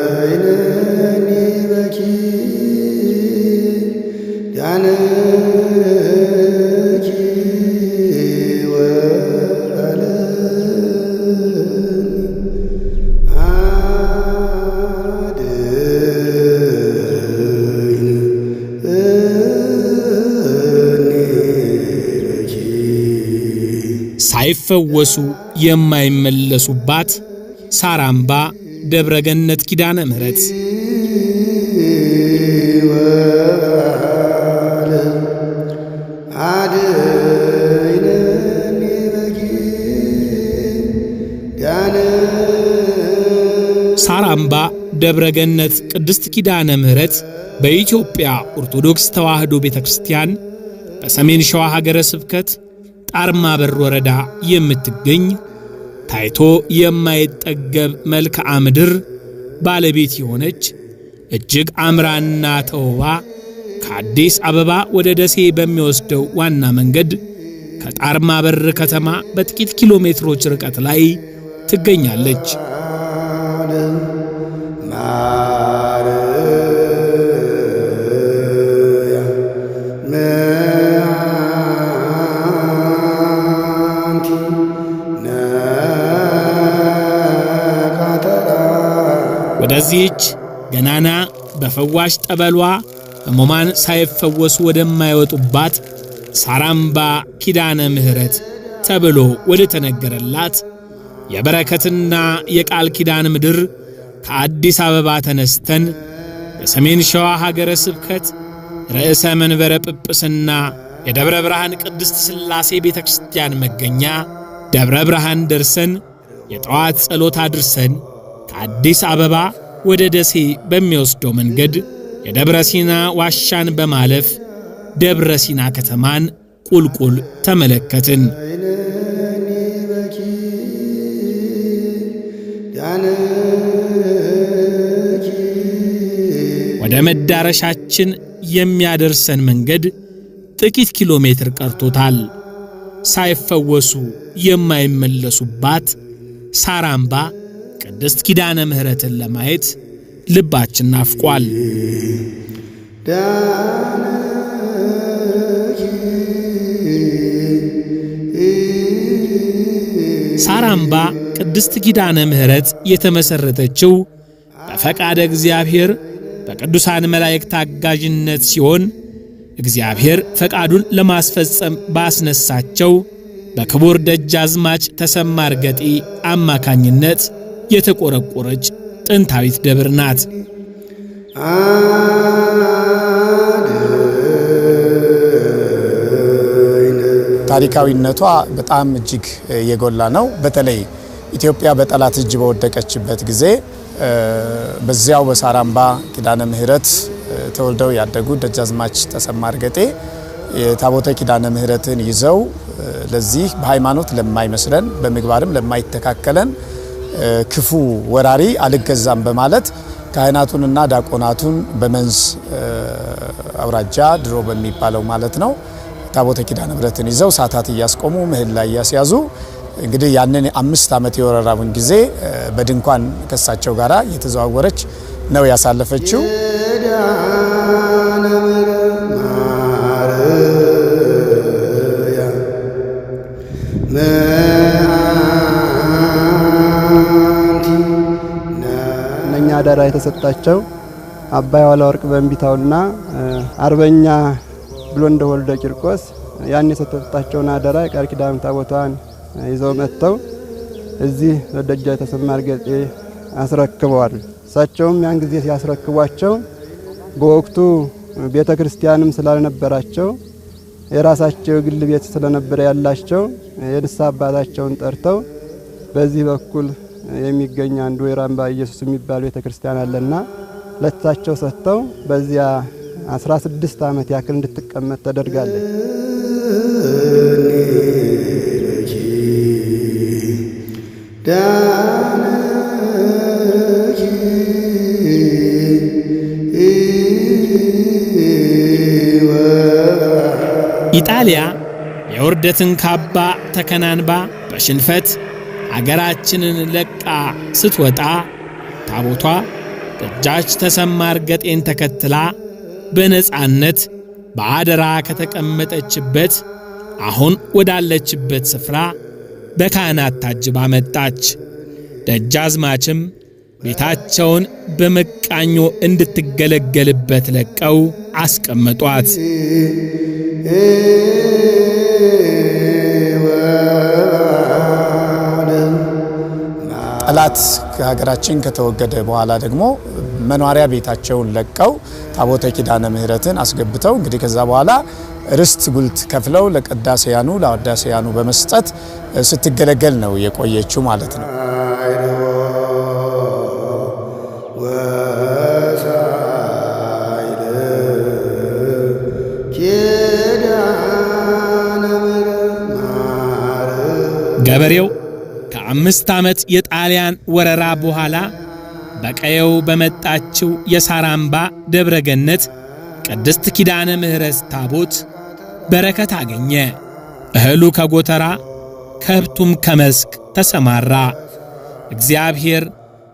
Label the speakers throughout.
Speaker 1: አድኅነኒ በኪዳንኪ ወባልኒ አድኅነኒ በኪ
Speaker 2: ሳይፈወሱ የማይመለሱባት ሳራምባ ደብረገነት ኪዳነ ምሕረት።
Speaker 1: አድኅነኒ በኪዳንኪ
Speaker 2: ሳራምባ ደብረገነት ቅድስት ኪዳነ ምሕረት በኢትዮጵያ ኦርቶዶክስ ተዋሕዶ ቤተክርስቲያን በሰሜን ሸዋ ሀገረ ስብከት ጣርማ በር ወረዳ የምትገኝ ታይቶ የማይጠገብ መልክዓ ምድር ባለቤት የሆነች እጅግ አምራና ተውባ ከአዲስ አበባ ወደ ደሴ በሚወስደው ዋና መንገድ ከጣርማ በር ከተማ በጥቂት ኪሎ ሜትሮች ርቀት ላይ ትገኛለች።
Speaker 1: ማርያም አንቲ ነቃተራ
Speaker 2: ወደዚህች ገናና በፈዋሽ ጠበሏ ሕሙማን ሳይፈወሱ ወደማይወጡባት ሳራምባ ኪዳነ ምሕረት ተብሎ ወደ ተነገረላት የበረከትና የቃል ኪዳን ምድር ከአዲስ አበባ ተነስተን በሰሜን ሸዋ ሀገረ ስብከት ርዕሰ መንበረ ጵጵስና የደብረ ብርሃን ቅድስት ሥላሴ ቤተ ክርስቲያን መገኛ ደብረ ብርሃን ደርሰን የጠዋት ጸሎት አድርሰን ከአዲስ አበባ ወደ ደሴ በሚወስደው መንገድ የደብረ ሲና ዋሻን በማለፍ ደብረ ሲና ከተማን ቁልቁል ተመለከትን።
Speaker 1: አድኅነኒ በኪዳንኪ
Speaker 2: ወደ መዳረሻችን የሚያደርሰን መንገድ ጥቂት ኪሎ ሜትር ቀርቶታል። ሳይፈወሱ የማይመለሱባት ሳራምባ ቅድስት ኪዳነ ምሕረትን ለማየት ልባችን ናፍቋል።
Speaker 1: ዳንኪ
Speaker 2: ሳራምባ ቅድስት ኪዳነ ምሕረት የተመሰረተችው በፈቃደ እግዚአብሔር በቅዱሳን መላእክት አጋዥነት ሲሆን እግዚአብሔር ፈቃዱን ለማስፈጸም ባስነሳቸው በክቡር ደጃዝማች ተሰማ እርገጤ አማካኝነት የተቆረቆረች ጥንታዊት ደብር ናት።
Speaker 1: አድኅነ
Speaker 3: ታሪካዊነቷ በጣም እጅግ የጎላ ነው። በተለይ ኢትዮጵያ በጠላት እጅ በወደቀችበት ጊዜ በዚያው በሳራምባ ኪዳነ ምሕረት ተወልደው ያደጉ ደጃዝማች ተሰማ እርገጤ የታቦተ ኪዳነ ምሕረትን ይዘው ለዚህ በሃይማኖት ለማይመስለን በምግባርም ለማይተካከለን ክፉ ወራሪ አልገዛም በማለት ካህናቱንና ዲያቆናቱን በመንዝ አውራጃ ድሮ በሚባለው ማለት ነው ታቦተ ኪዳነ ምሕረትን ይዘው ሳታት እያስቆሙ ምህላ እያስያዙ እንግዲህ ያንን 5 ዓመት የወረራውን ጊዜ በድንኳን ከሳቸው ጋራ እየተዘዋወረች ነው ያሳለፈችው።
Speaker 1: ኪዳነ ምሕረት ማርያም አንቲ
Speaker 4: እነኛ አደራ የተሰጣቸው አባ የኋላ ወርቅ በእንቢታውና አርበኛ ብሎ እንደወልደ ቂርቆስ ያን የተሰጣቸውን አደራ የቃል ኪዳን ታቦቷን ይዘው መጥተው እዚህ ለደጃች ተሰማ እርገጤ አስረክበዋል። እሳቸውም ያን ጊዜ ሲያስረክቧቸው በወቅቱ ቤተክርስቲያንም ስላልነበራቸው የራሳቸው የግል ቤት ስለነበረ ያላቸው የንስሐ አባታቸውን ጠርተው በዚህ በኩል የሚገኝ አንዱ የራምባ ኢየሱስ የሚባል ቤተክርስቲያን አለና ለእሳቸው ሰጥተው በዚያ 16 ዓመት ያክል እንድትቀመጥ ተደርጋለች።
Speaker 1: ኪዳንኪ
Speaker 2: ኢጣሊያ የውርደትን ካባ ተከናንባ በሽንፈት አገራችንን ለቃ ስትወጣ ታቦቷ ደጃች ተሰማ እርገጤን ተከትላ በነጻነት በአደራ ከተቀመጠችበት አሁን ወዳለችበት ስፍራ በካህናት ታጅባ መጣች። ደጃዝማችም ቤታቸውን በመቃኞ እንድትገለገልበት ለቀው አስቀመጧት።
Speaker 3: ጠላት ከሀገራችን ከተወገደ በኋላ ደግሞ መኖሪያ ቤታቸውን ለቀው ታቦተ ኪዳነ ምሕረትን አስገብተው እንግዲህ ከዛ በኋላ ርስት ጉልት ከፍለው ለቀዳሴያኑ ለአዳሴያኑ በመስጠት ስትገለገል ነው የቆየችው ማለት ነው።
Speaker 2: ገበሬው ከ5 ዓመት የጣሊያን ወረራ በኋላ በቀየው በመጣችው የሳራምባ ደብረገነት ቅድስት ኪዳነ ምሕረት ታቦት በረከት አገኘ። እህሉ ከጎተራ ከብቱም ከመስክ ተሰማራ። እግዚአብሔር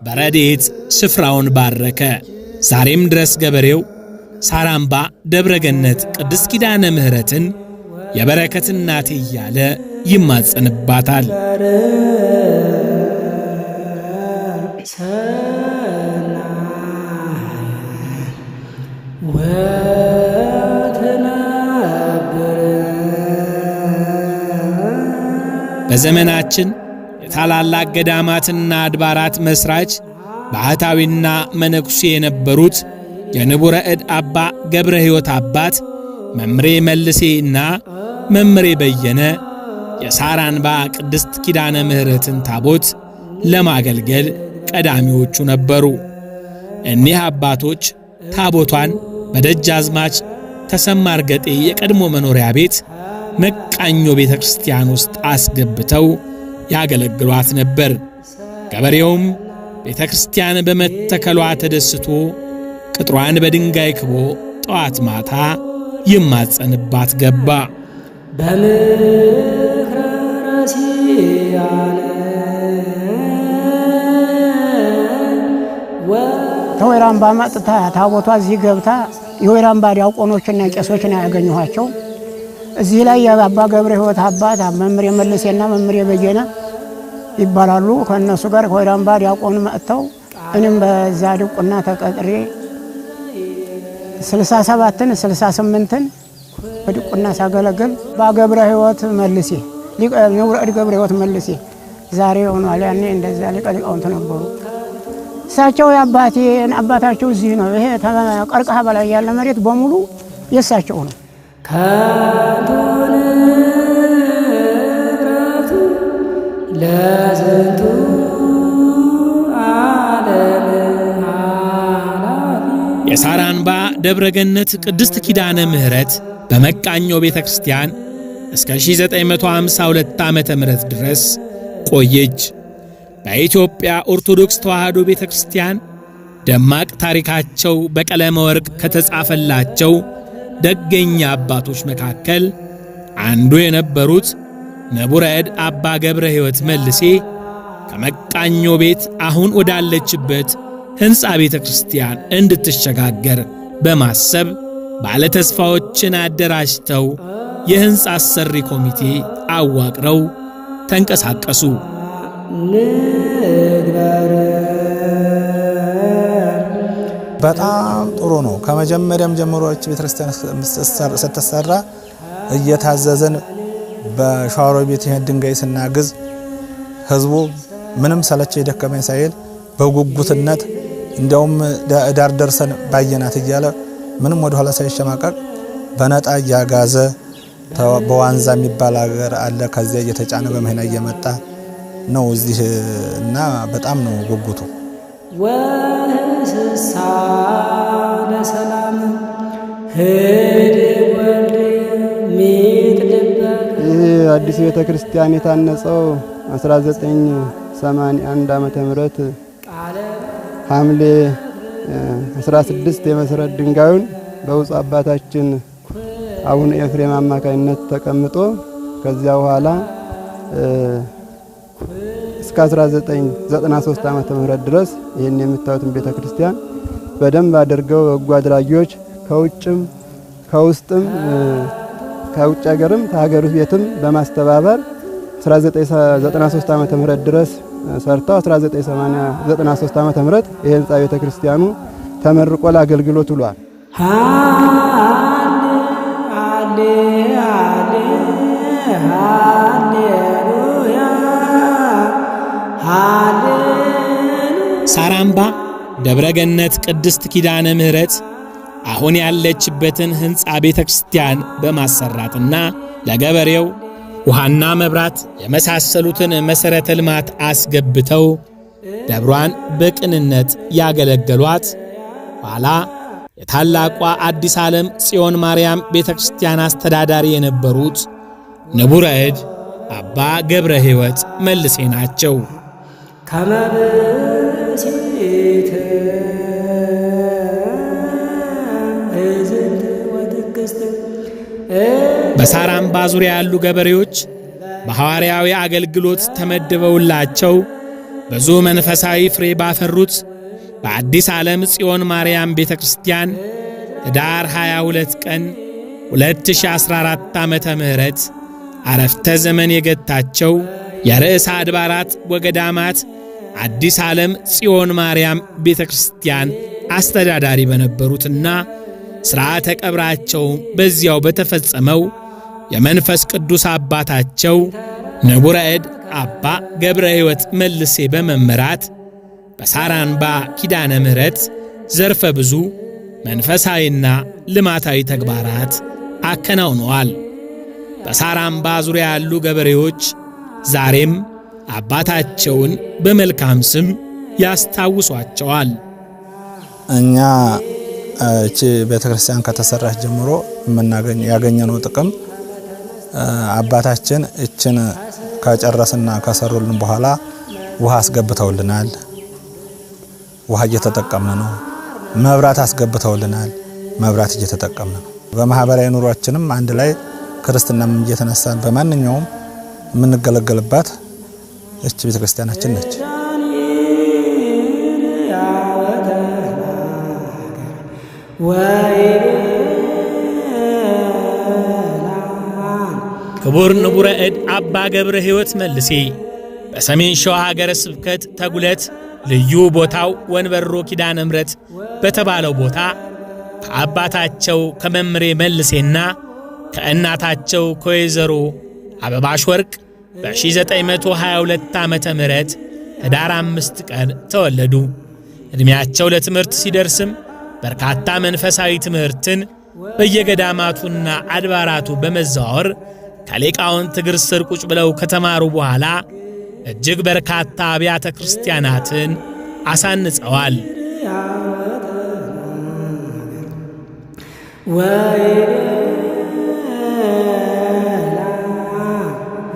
Speaker 2: በረድኤት ስፍራውን ባረከ። ዛሬም ድረስ ገበሬው ሳራምባ ደብረገነት ቅድስት ኪዳነ ምሕረትን የበረከት እናቴ እያለ ይማጸንባታል። በዘመናችን የታላላቅ ገዳማትና አድባራት መስራች ባህታዊና መነኩሴ የነበሩት የንቡረ እድ አባ ገብረ ሕይወት አባት መምሬ መልሴና መምሬ በየነ የሳራንባ ቅድስት ኪዳነ ምሕረትን ታቦት ለማገልገል ቀዳሚዎቹ ነበሩ። እኒህ አባቶች ታቦቷን በደጃዝማች ተሰማ እርገጤ የቀድሞ መኖሪያ ቤት መቃኞ ቤተክርስቲያን ውስጥ አስገብተው ያገለግሏት ነበር። ገበሬውም ቤተክርስቲያን በመተከሏ ተደስቶ ቅጥሯን በድንጋይ ክቦ ጠዋት ማታ ይማጸንባት ገባ።
Speaker 5: በምክረ ረሲያነ
Speaker 6: ተወይራምባ መጥታ ታቦቷ እዚህ ገብታ የወይራምባ ዲያቆኖችና ቄሶች ነው ያገኘኋቸው። እዚህ ላይ የአባ ገብረ ሕይወት አባት መምሬ መልሴና መምሬ በየነ ይባላሉ። ከነሱ ጋር ከወይራምባ ዲያቆን መጥተው እኔም በዛ ድቁና ተቀጥሬ 67ን 68ን በድቁና ሳገለግል አባ ገብረ ሕይወት መልሴ ሊቀ ንቡረ እድ ገብረ ሕይወት መልሴ ዛሬ ሆኗል። ያኔ እንደዛ ሊቀ ሊቃውንት ነበሩ። እሳቸው የአባቴን አባታቸው እዚህ ነው። ይሄ ቀርቀሃ በላይ ያለ መሬት በሙሉ የእሳቸው ነው።
Speaker 5: ከንቱ ንብረቱ ለዝንቱ ዓለም ኃላፊ።
Speaker 2: የሳራንባ ደብረገነት ቅድስት ኪዳነ ምሕረት በመቃኞ ቤተክርስቲያን እስከ 1952 ዓመተ ምህረት ድረስ ቆየች። በኢትዮጵያ ኦርቶዶክስ ተዋሕዶ ቤተክርስቲያን ደማቅ ታሪካቸው በቀለመ ወርቅ ከተጻፈላቸው ደገኛ አባቶች መካከል አንዱ የነበሩት ንቡረ እድ አባ ገብረ ሕይወት መልሴ ከመቃኞ ቤት አሁን ወዳለችበት ሕንፃ ቤተክርስቲያን እንድትሸጋገር በማሰብ ባለተስፋዎችን አደራጅተው የሕንፃ አሰሪ ኮሚቴ አዋቅረው ተንቀሳቀሱ።
Speaker 5: ንግበር
Speaker 7: በጣም ጥሩ ነው። ከመጀመሪያም ጀምሮ እች ቤተክርስቲያን ስትሰራ እየታዘዘን በሸዋሮ ቤት ይሄን ድንጋይ ስናግዝ ህዝቡ ምንም ሰለቸ የደከመኝ ሳይል በጉጉትነት እንዲያውም ዳር ደርሰን ባየናት እያለ ምንም ወደ ኋላ ሳይሸማቀቅ በነጣ እያጋዘ በዋንዛ የሚባል ሀገር አለ። ከዚያ እየተጫነ በመኪና እየመጣ ነው እዚህ እና በጣም ነው ጉጉቱ።
Speaker 5: ወህስሳ ለሰላም ህድ ወልድ ሚጥልበት
Speaker 4: ይህ አዲስ ቤተ ክርስቲያን የታነጸው 1981 ዓመተ ምህረት ሐምሌ 16 የመሰረት ድንጋዩን በብፁዕ አባታችን አቡነ ኤፍሬም አማካኝነት ተቀምጦ ከዚያ በኋላ እስከ እስከ 1993 ዓመተ ምህረት ድረስ ይሄን የምታዩትን ቤተክርስቲያን በደንብ አድርገው በጎ አድራጊዎች ከውጭም ከውስጥም ከውጭ ሀገርም ከሀገር ቤትም በማስተባበር 1993 ዓመተ ምህረት ድረስ ሰርተው 1993 ዓመተ ምህረት ይሄ ህንጻ ቤተክርስቲያኑ ተመርቆ ለአገልግሎት ውሏል።
Speaker 2: ሳራምባ ደብረገነት ቅድስት ኪዳነ ምህረት አሁን ያለችበትን ህንጻ ቤተክርስቲያን በማሰራትና ለገበሬው ውሃና መብራት የመሳሰሉትን መሰረተ ልማት አስገብተው ደብሯን በቅንነት ያገለገሏት ኋላ የታላቋ አዲስ ዓለም ጽዮን ማርያም ቤተክርስቲያን አስተዳዳሪ የነበሩት ንቡረ እድ አባ ገብረ ሕይወት መልሴ ናቸው።
Speaker 5: ከመብሲት እዝንት ወትክስት
Speaker 2: በሳራምባ ዙሪያ ያሉ ገበሬዎች በሐዋርያዊ አገልግሎት ተመድበውላቸው ብዙ መንፈሳዊ ፍሬ ባፈሩት በአዲስ ዓለም ጽዮን ማርያም ቤተክርስቲያን ህዳር 22 ቀን 2014 ዓመተ ምህረት አረፍተ ዘመን የገታቸው የርዕሰ አድባራት ወገዳማት አዲስ ዓለም ጽዮን ማርያም ቤተክርስቲያን አስተዳዳሪ በነበሩትና ሥርዓተ ቀብራቸው በዚያው በተፈጸመው የመንፈስ ቅዱስ አባታቸው ንቡረ እድ አባ ገብረ ሕይወት መልሴ በመመራት በሳራምባ ኪዳነ ምህረት ዘርፈ ብዙ መንፈሳዊና ልማታዊ ተግባራት አከናውነዋል። በሳራምባ ዙሪያ ያሉ ገበሬዎች ዛሬም አባታቸውን በመልካም ስም ያስታውሷቸዋል።
Speaker 7: እኛ እቺ ቤተክርስቲያን ከተሰራች ጀምሮ ያገኘነው ጥቅም አባታችን እችን ከጨረስና ከሰሩልን በኋላ ውሃ አስገብተውልናል። ውሃ እየተጠቀምን ነው። መብራት አስገብተውልናል። መብራት እየተጠቀምን ነው። በማህበራዊ ኑሯችንም አንድ ላይ ክርስትናም እየተነሳን በማንኛውም የምንገለገልባት እቺ ቤተክርስቲያናችን ነች።
Speaker 2: ክቡር ንቡረ እድ አባ ገብረ ሕይወት መልሴ በሰሜን ሸዋ ሀገረ ስብከት ተጉለት ልዩ ቦታው ወንበሮ ኪዳነ ምህረት በተባለው ቦታ ከአባታቸው ከመምሬ መልሴና ከእናታቸው ከወይዘሮ አበባሽ ወርቅ በ1922 ዓመተ ምህረት ህዳር 5 ቀን ተወለዱ። እድሜያቸው ለትምህርት ሲደርስም በርካታ መንፈሳዊ ትምህርትን በየገዳማቱና አድባራቱ በመዘዋወር ከሊቃውንት እግር ስር ቁጭ ብለው ከተማሩ በኋላ እጅግ በርካታ አብያተ ክርስቲያናትን አሳንጸዋል።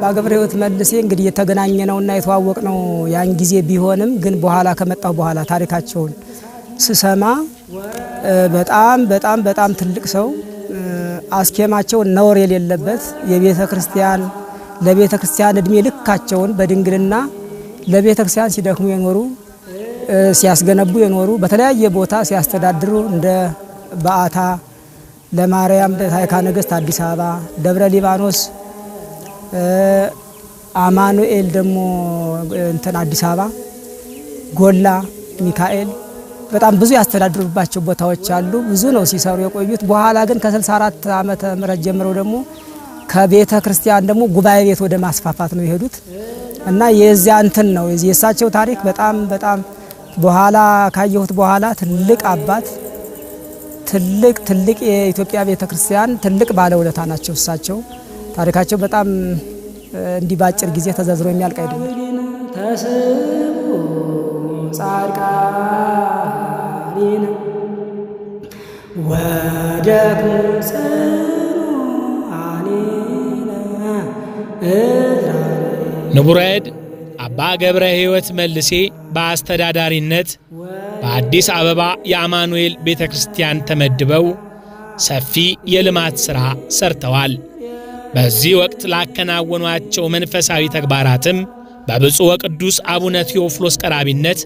Speaker 8: አባ ገብረ ሕይወት መልሴ እንግዲህ የተገናኘነውና የተዋወቅነው ያን ጊዜ ቢሆንም ግን በኋላ ከመጣሁ በኋላ ታሪካቸውን ስሰማ በጣም በጣም በጣም ትልቅ ሰው፣ አስኬማቸው ነውር የሌለበት የቤተክርስቲያን ለቤተክርስቲያን እድሜ ልካቸውን በድንግልና ለቤተክርስቲያን ሲደክሙ የኖሩ ሲያስገነቡ የኖሩ በተለያየ ቦታ ሲያስተዳድሩ እንደ በአታ ለማርያም ታይካ ነገስት አዲስ አበባ፣ ደብረ ሊባኖስ አማኑኤል ደግሞ እንትን አዲስ አበባ፣ ጎላ ሚካኤል በጣም ብዙ ያስተዳድሩባቸው ቦታዎች አሉ። ብዙ ነው ሲሰሩ የቆዩት። በኋላ ግን ከ64 ዓመተ ምህረት ጀምረው ደግሞ ከቤተ ክርስቲያን ደግሞ ጉባኤ ቤት ወደ ማስፋፋት ነው የሄዱት እና የዚያ እንትን ነው የእሳቸው ታሪክ በጣም በጣም በኋላ ካየሁት በኋላ ትልቅ አባት ትልቅ ትልቅ የኢትዮጵያ ቤተ ክርስቲያን ትልቅ ባለውለታ ናቸው እሳቸው። ታሪካቸው በጣም እንዲህ ባጭር ጊዜ ተዘርዝሮ የሚያልቅ አይደለም።
Speaker 5: ተስቡ ጻድቃኒነ ወደክሙ ጽኑዓኒነ
Speaker 2: ንቡረ እድ አባ ገብረ ሕይወት መልሴ በአስተዳዳሪነት በአዲስ አበባ የአማኑኤል ቤተክርስቲያን ተመድበው ሰፊ የልማት ሥራ ሰርተዋል። በዚህ ወቅት ላከናወኗቸው መንፈሳዊ ተግባራትም በብፁዕ ወቅዱስ አቡነ ቴዎፍሎስ ቀራቢነት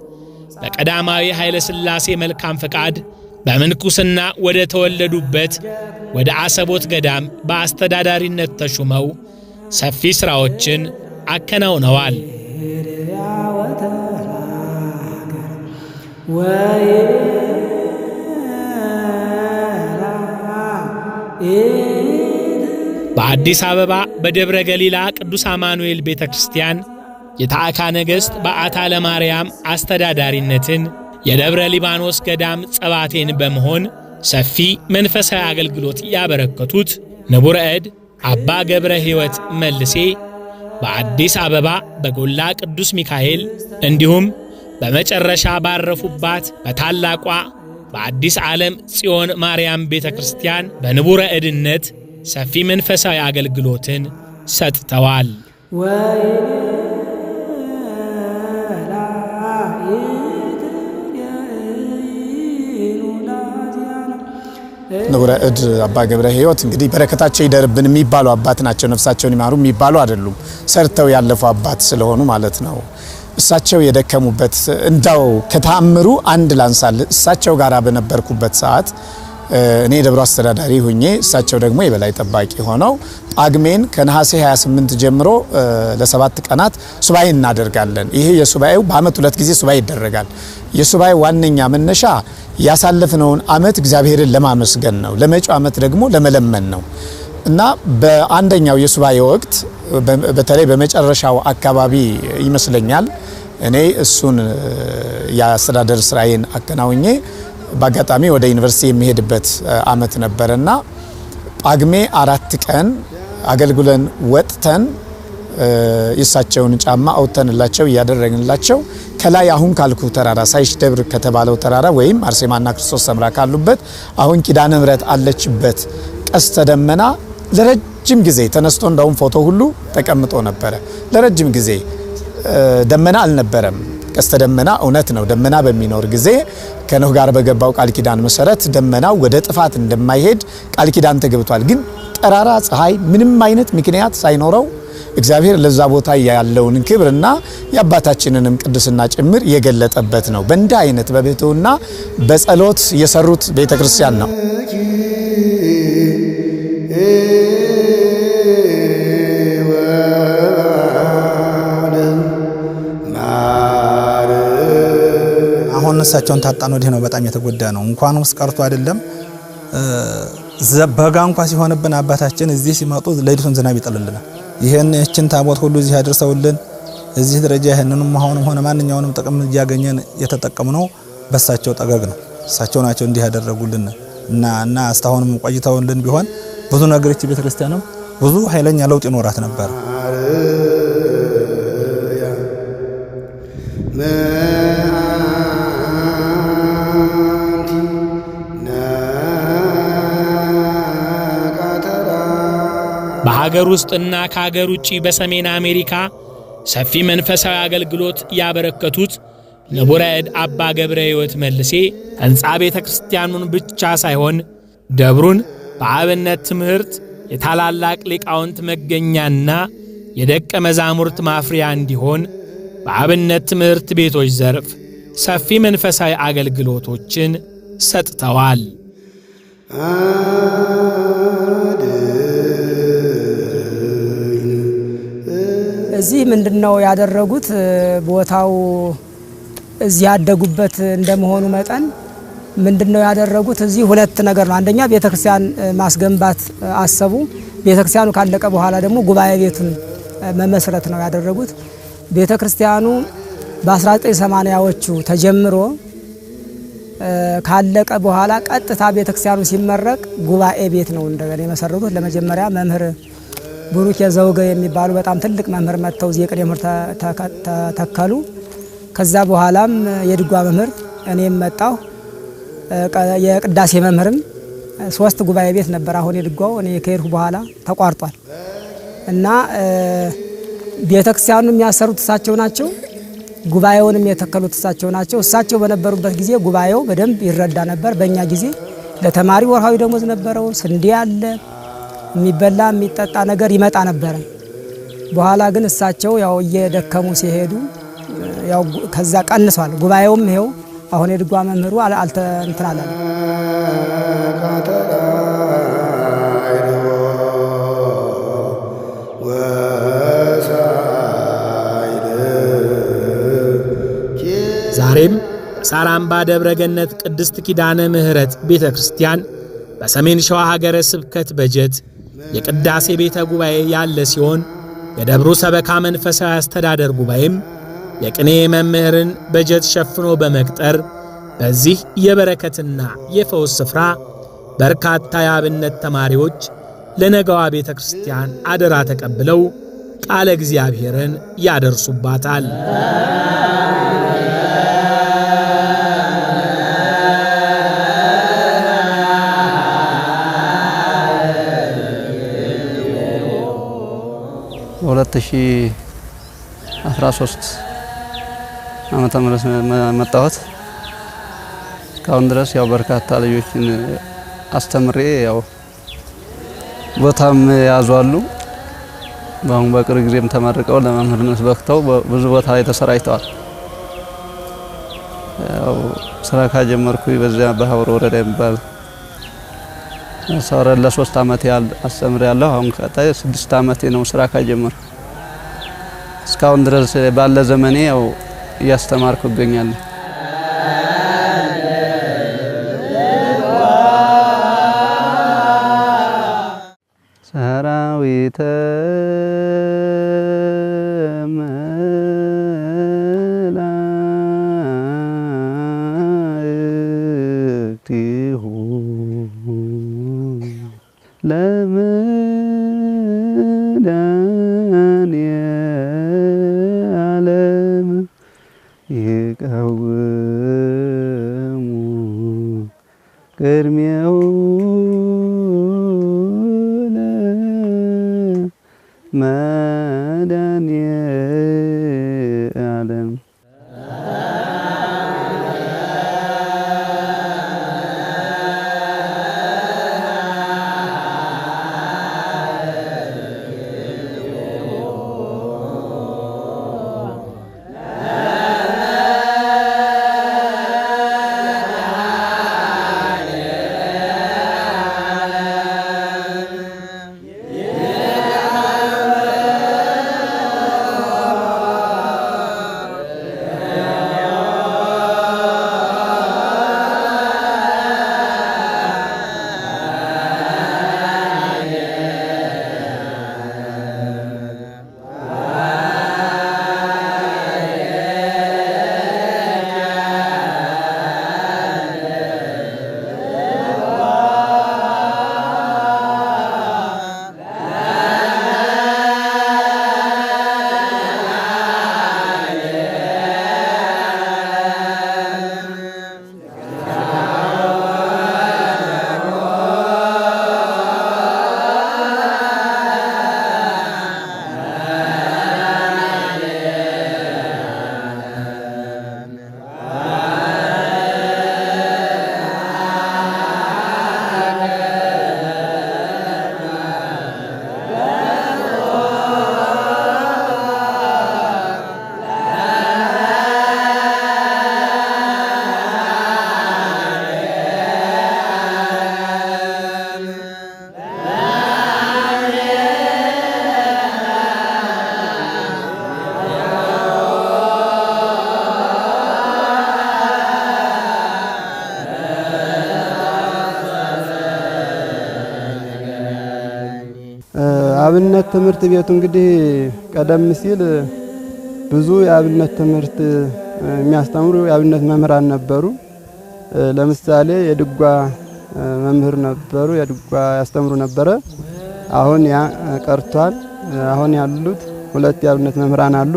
Speaker 2: በቀዳማዊ ኃይለ ሥላሴ መልካም ፈቃድ በምንኩስና ወደ ተወለዱበት ወደ አሰቦት ገዳም በአስተዳዳሪነት ተሹመው ሰፊ ሥራዎችን አከናውነዋል። በአዲስ አበባ በደብረ ገሊላ ቅዱስ አማኑኤል ቤተ ክርስቲያን የታዕካ ነገሥት በዓታ ለማርያም አስተዳዳሪነትን፣ የደብረ ሊባኖስ ገዳም ጸባቴን በመሆን ሰፊ መንፈሳዊ አገልግሎት ያበረከቱት ንቡረ እድ አባ ገብረ ሕይወት መልሴ በአዲስ አበባ በጎላ ቅዱስ ሚካኤል እንዲሁም በመጨረሻ ባረፉባት በታላቋ በአዲስ ዓለም ጽዮን ማርያም ቤተ ክርስቲያን በንቡረ እድነት ሰፊ መንፈሳዊ አገልግሎትን ሰጥተዋል።
Speaker 3: ንቡረ እድ አባ ገብረ ሕይወት እንግዲህ በረከታቸው ይደርብን የሚባሉ አባት ናቸው። ነፍሳቸውን ይማሩ የሚባሉ አይደሉም። ሰርተው ያለፉ አባት ስለሆኑ ማለት ነው። እሳቸው የደከሙበት እንዳው ከተአምሩ አንድ ላንሳል። እሳቸው ጋር በነበርኩበት ሰዓት እኔ የደብሩ አስተዳዳሪ ሁኜ እሳቸው ደግሞ የበላይ ጠባቂ ሆነው ጳጉሜን ከነሐሴ 28 ጀምሮ ለ7 ቀናት ሱባኤ እናደርጋለን። ይሄ የሱባኤው በአመት 2 ጊዜ ሱባኤ ይደረጋል። የሱባኤ ዋነኛ መነሻ ያሳለፍነውን አመት እግዚአብሔርን ለማመስገን ነው። ለመጪው አመት ደግሞ ለመለመን ነው። እና በአንደኛው የሱባኤ ወቅት በተለይ በመጨረሻው አካባቢ ይመስለኛል እኔ እሱን የአስተዳደር ስራዬን አከናውኜ በአጋጣሚ ወደ ዩኒቨርሲቲ የሚሄድበት አመት ነበርና ጳጉሜ 4 ቀን አገልግለን ወጥተን የእሳቸውን ጫማ አውጥተንላቸው እያደረግንላቸው ከላይ አሁን ካልኩ ተራራ ሳይሽ ደብር ከተባለው ተራራ ወይም አርሴማና ክርስቶስ ሰምራ ካሉበት አሁን ኪዳነ ምሕረት አለችበት ቀስተ ደመና ለረጅም ጊዜ ተነስቶ እንደውም ፎቶ ሁሉ ተቀምጦ ነበረ። ለረጅም ጊዜ ደመና አልነበረም። ቀስተ ደመና እውነት ነው። ደመና በሚኖር ጊዜ ከኖህ ጋር በገባው ቃል ኪዳን መሰረት ደመናው ወደ ጥፋት እንደማይሄድ ቃል ኪዳን ተገብቷል። ግን ጠራራ ፀሐይ ምንም አይነት ምክንያት ሳይኖረው እግዚአብሔር ለዛ ቦታ ያለውን ክብርና የአባታችንንም ቅድስና ጭምር የገለጠበት ነው። በእንዲህ አይነት በብሕትውና በጸሎት የሰሩት ቤተክርስቲያን ነው።
Speaker 7: አሁን እሳቸውን ታጣን ወዲህ ነው በጣም የተጎዳ ነው። እንኳን ውስጥ ቀርቶ አይደለም በጋ እንኳን ሲሆንብን አባታችን እዚህ ሲመጡ ሌሊቱን ዝናብ ይጥልልናል። ይሄን እችን ታቦት ሁሉ እዚህ አድርሰውልን እዚህ ደረጃ ይሄንንም አሁንም ሆነ ማንኛውንም ጥቅም እያገኘን የተጠቀምነው በእሳቸው ጠገግ ነው። እሳቸው ናቸው እንዲህ ያደረጉልን እና እስካሁንም ቆይተውልን ቢሆን ብዙ ነገሮች ቤተክርስቲያንም ብዙ ኃይለኛ ለውጥ ይኖራት ነበር።
Speaker 2: በሀገር ውስጥና ከሀገር ውጪ በሰሜን አሜሪካ ሰፊ መንፈሳዊ አገልግሎት ያበረከቱት ንቡረ እድ አባ ገብረ ሕይወት መልሴ ሕንጻ ቤተ ክርስቲያኑን ብቻ ሳይሆን ደብሩን በአብነት ትምህርት የታላላቅ ሊቃውንት መገኛና የደቀ መዛሙርት ማፍሪያ እንዲሆን በአብነት ትምህርት ቤቶች ዘርፍ ሰፊ መንፈሳዊ አገልግሎቶችን ሰጥተዋል።
Speaker 8: እዚህ ምንድነው ያደረጉት? ቦታው እዚህ ያደጉበት እንደመሆኑ መጠን ምንድነው ያደረጉት? እዚህ ሁለት ነገር ነው። አንደኛ ቤተክርስቲያን ማስገንባት አሰቡ። ቤተክርስቲያኑ ካለቀ በኋላ ደግሞ ጉባኤ ቤቱን መመስረት ነው ያደረጉት። ቤተክርስቲያኑ በ1980ዎቹ ተጀምሮ ካለቀ በኋላ ቀጥታ ቤተክርስቲያኑ ሲመረቅ ጉባኤ ቤት ነው እንደገና የመሰረቱት። ለመጀመሪያ መምህር ብሩክ የዘውገ የሚባሉ በጣም ትልቅ መምህር መጥተው እዚህ የቅኔ መምህር ተተከሉ። ከዛ በኋላም የድጓ መምህር እኔም መጣሁ። የቅዳሴ መምህርም ሶስት ጉባኤ ቤት ነበር። አሁን የድጓው እኔ ከሄድኩ በኋላ ተቋርጧል። እና ቤተክርስቲያኑን የሚያሰሩት እሳቸው ናቸው። ጉባኤውንም የተከሉት እሳቸው ናቸው። እሳቸው በነበሩበት ጊዜ ጉባኤው በደንብ ይረዳ ነበር። በእኛ ጊዜ ለተማሪ ወርሃዊ ደሞዝ ነበረው። ስንዴ አለ፣ የሚበላ የሚጠጣ ነገር ይመጣ ነበር። በኋላ ግን እሳቸው ያው እየደከሙ ሲሄዱ ያው ከዛ ቀንሷል። ጉባኤውም ይሄው አሁን የድጓ መምህሩ አልተ እንትን አላለም።
Speaker 2: ዛሬም በሳራምባ ደብረ ገነት ቅድስት ኪዳነ ምሕረት ቤተ ክርስቲያን በሰሜን ሸዋ ሀገረ ስብከት በጀት የቅዳሴ ቤተ ጉባኤ ያለ ሲሆን የደብሩ ሰበካ መንፈሳዊ አስተዳደር ጉባኤም የቅኔ መምህርን በጀት ሸፍኖ በመቅጠር በዚህ የበረከትና የፈውስ ስፍራ በርካታ የአብነት ተማሪዎች ለነገዋ ቤተ ክርስቲያን አደራ ተቀብለው ቃለ እግዚአብሔርን ያደርሱባታል።
Speaker 4: በ2013 ዓመተ ምህረት መጣሁት። እስካሁን ድረስ ያው በርካታ ልጆችን አስተምሬ ያው ቦታም ያዙ አሉ። በአሁን በቅርብ ጊዜም ተመርቀው ለመምህርነት በቅተው ብዙ ቦታ ላይ ተሰራጭተዋል። ያው ስራ ካጀመርኩ በዚያ በሀብሮ ወረዳ የሚባል ሰረ ለ3 ዓመት ያህል አስተምሬያለሁ። አሁን ቀጣይ 6 ዓመቴ ነው ስራ ካጀመርኩ። እስካሁን ድረስ ባለ ዘመኔ ያው እያስተማርኩ እገኛለሁ። ሰራዊተ መላእክቲሁ ለመድኃኔዓለም ይቀውሙ ቅድሜሁ ለመድኃኔዓለም። አብነት ትምህርት ቤቱ እንግዲህ ቀደም ሲል ብዙ የአብነት ትምህርት የሚያስተምሩ የአብነት መምህራን ነበሩ። ለምሳሌ የድጓ መምህር ነበሩ፣ የድጓ ያስተምሩ ነበረ። አሁን ያ ቀርቷል። አሁን ያሉት 2 የአብነት መምህራን አሉ።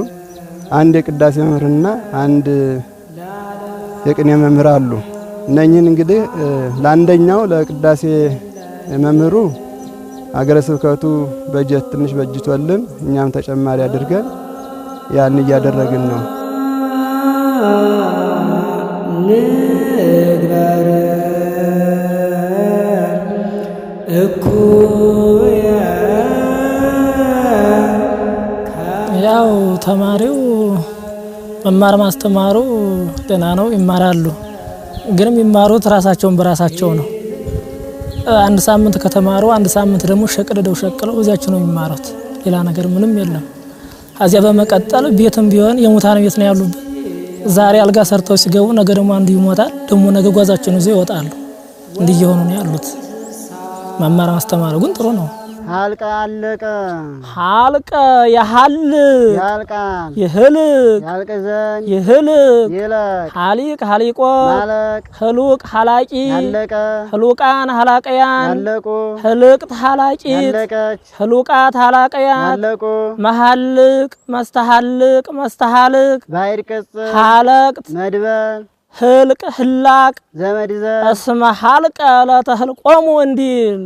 Speaker 4: አንድ የቅዳሴ መምህርና አንድ የቅኔ መምህር አሉ። እነኚህን እንግዲህ ለአንደኛው ለቅዳሴ መምህሩ ሀገረ ስብከቱ በጀት ትንሽ በጅቶልን እኛም ተጨማሪ አድርገን ያን እያደረግን ነው።
Speaker 5: ንግበር እኩየ
Speaker 9: ተማሪው መማር ማስተማሩ ደህና ነው፣ ይማራሉ። ግን የሚማሩት ራሳቸውን በራሳቸው ነው። አንድ ሳምንት ከተማሩ አንድ ሳምንት ደግሞ ሸቅድደው ሸቅለው በዚያቸው ነው የሚማሩት። ሌላ ነገር ምንም የለም። ከዚያ በመቀጠል ቤትም ቢሆን የሙታን ቤት ነው ያሉበት። ዛሬ አልጋ ሰርተው ሲገቡ ነገ ደግሞ አንዱ ይሞታል። ደግሞ ነገ ጓዛቸውን ይዘው ይወጣሉ። እንዲህ እየሆኑ ነው ያሉት። መማር ማስተማሩ ግን ጥሩ ነው።
Speaker 4: ሀልቀ አለቀ
Speaker 9: ሀልቀ የሀልቅ
Speaker 4: ያልቃል
Speaker 9: ይህልቅ
Speaker 4: ያልቅ ዘንድ
Speaker 9: ይህልቅ
Speaker 4: ይለቅ
Speaker 9: ሀሊቅ ሀሊቆ
Speaker 4: ማለቅ
Speaker 9: ህሉቅ ሀላቂ
Speaker 4: ያለቀ
Speaker 9: ህሉቃን ሀላቀያን
Speaker 4: ያለቁ
Speaker 9: ህልቅት ሀላቂት
Speaker 4: ያለቀች
Speaker 9: ህሉቃት ሀላቀያት
Speaker 4: ያለቁ
Speaker 9: መሀልቅ መስተሀልቅ መስተሀልቅ
Speaker 4: ባዕድ ቅጽል
Speaker 9: ሀለቅት
Speaker 4: መድበል
Speaker 9: ህልቅ ህላቅ
Speaker 4: ዘመድ ዘር
Speaker 9: እስመ ሀልቀ ለተህልቆሙ እንዲል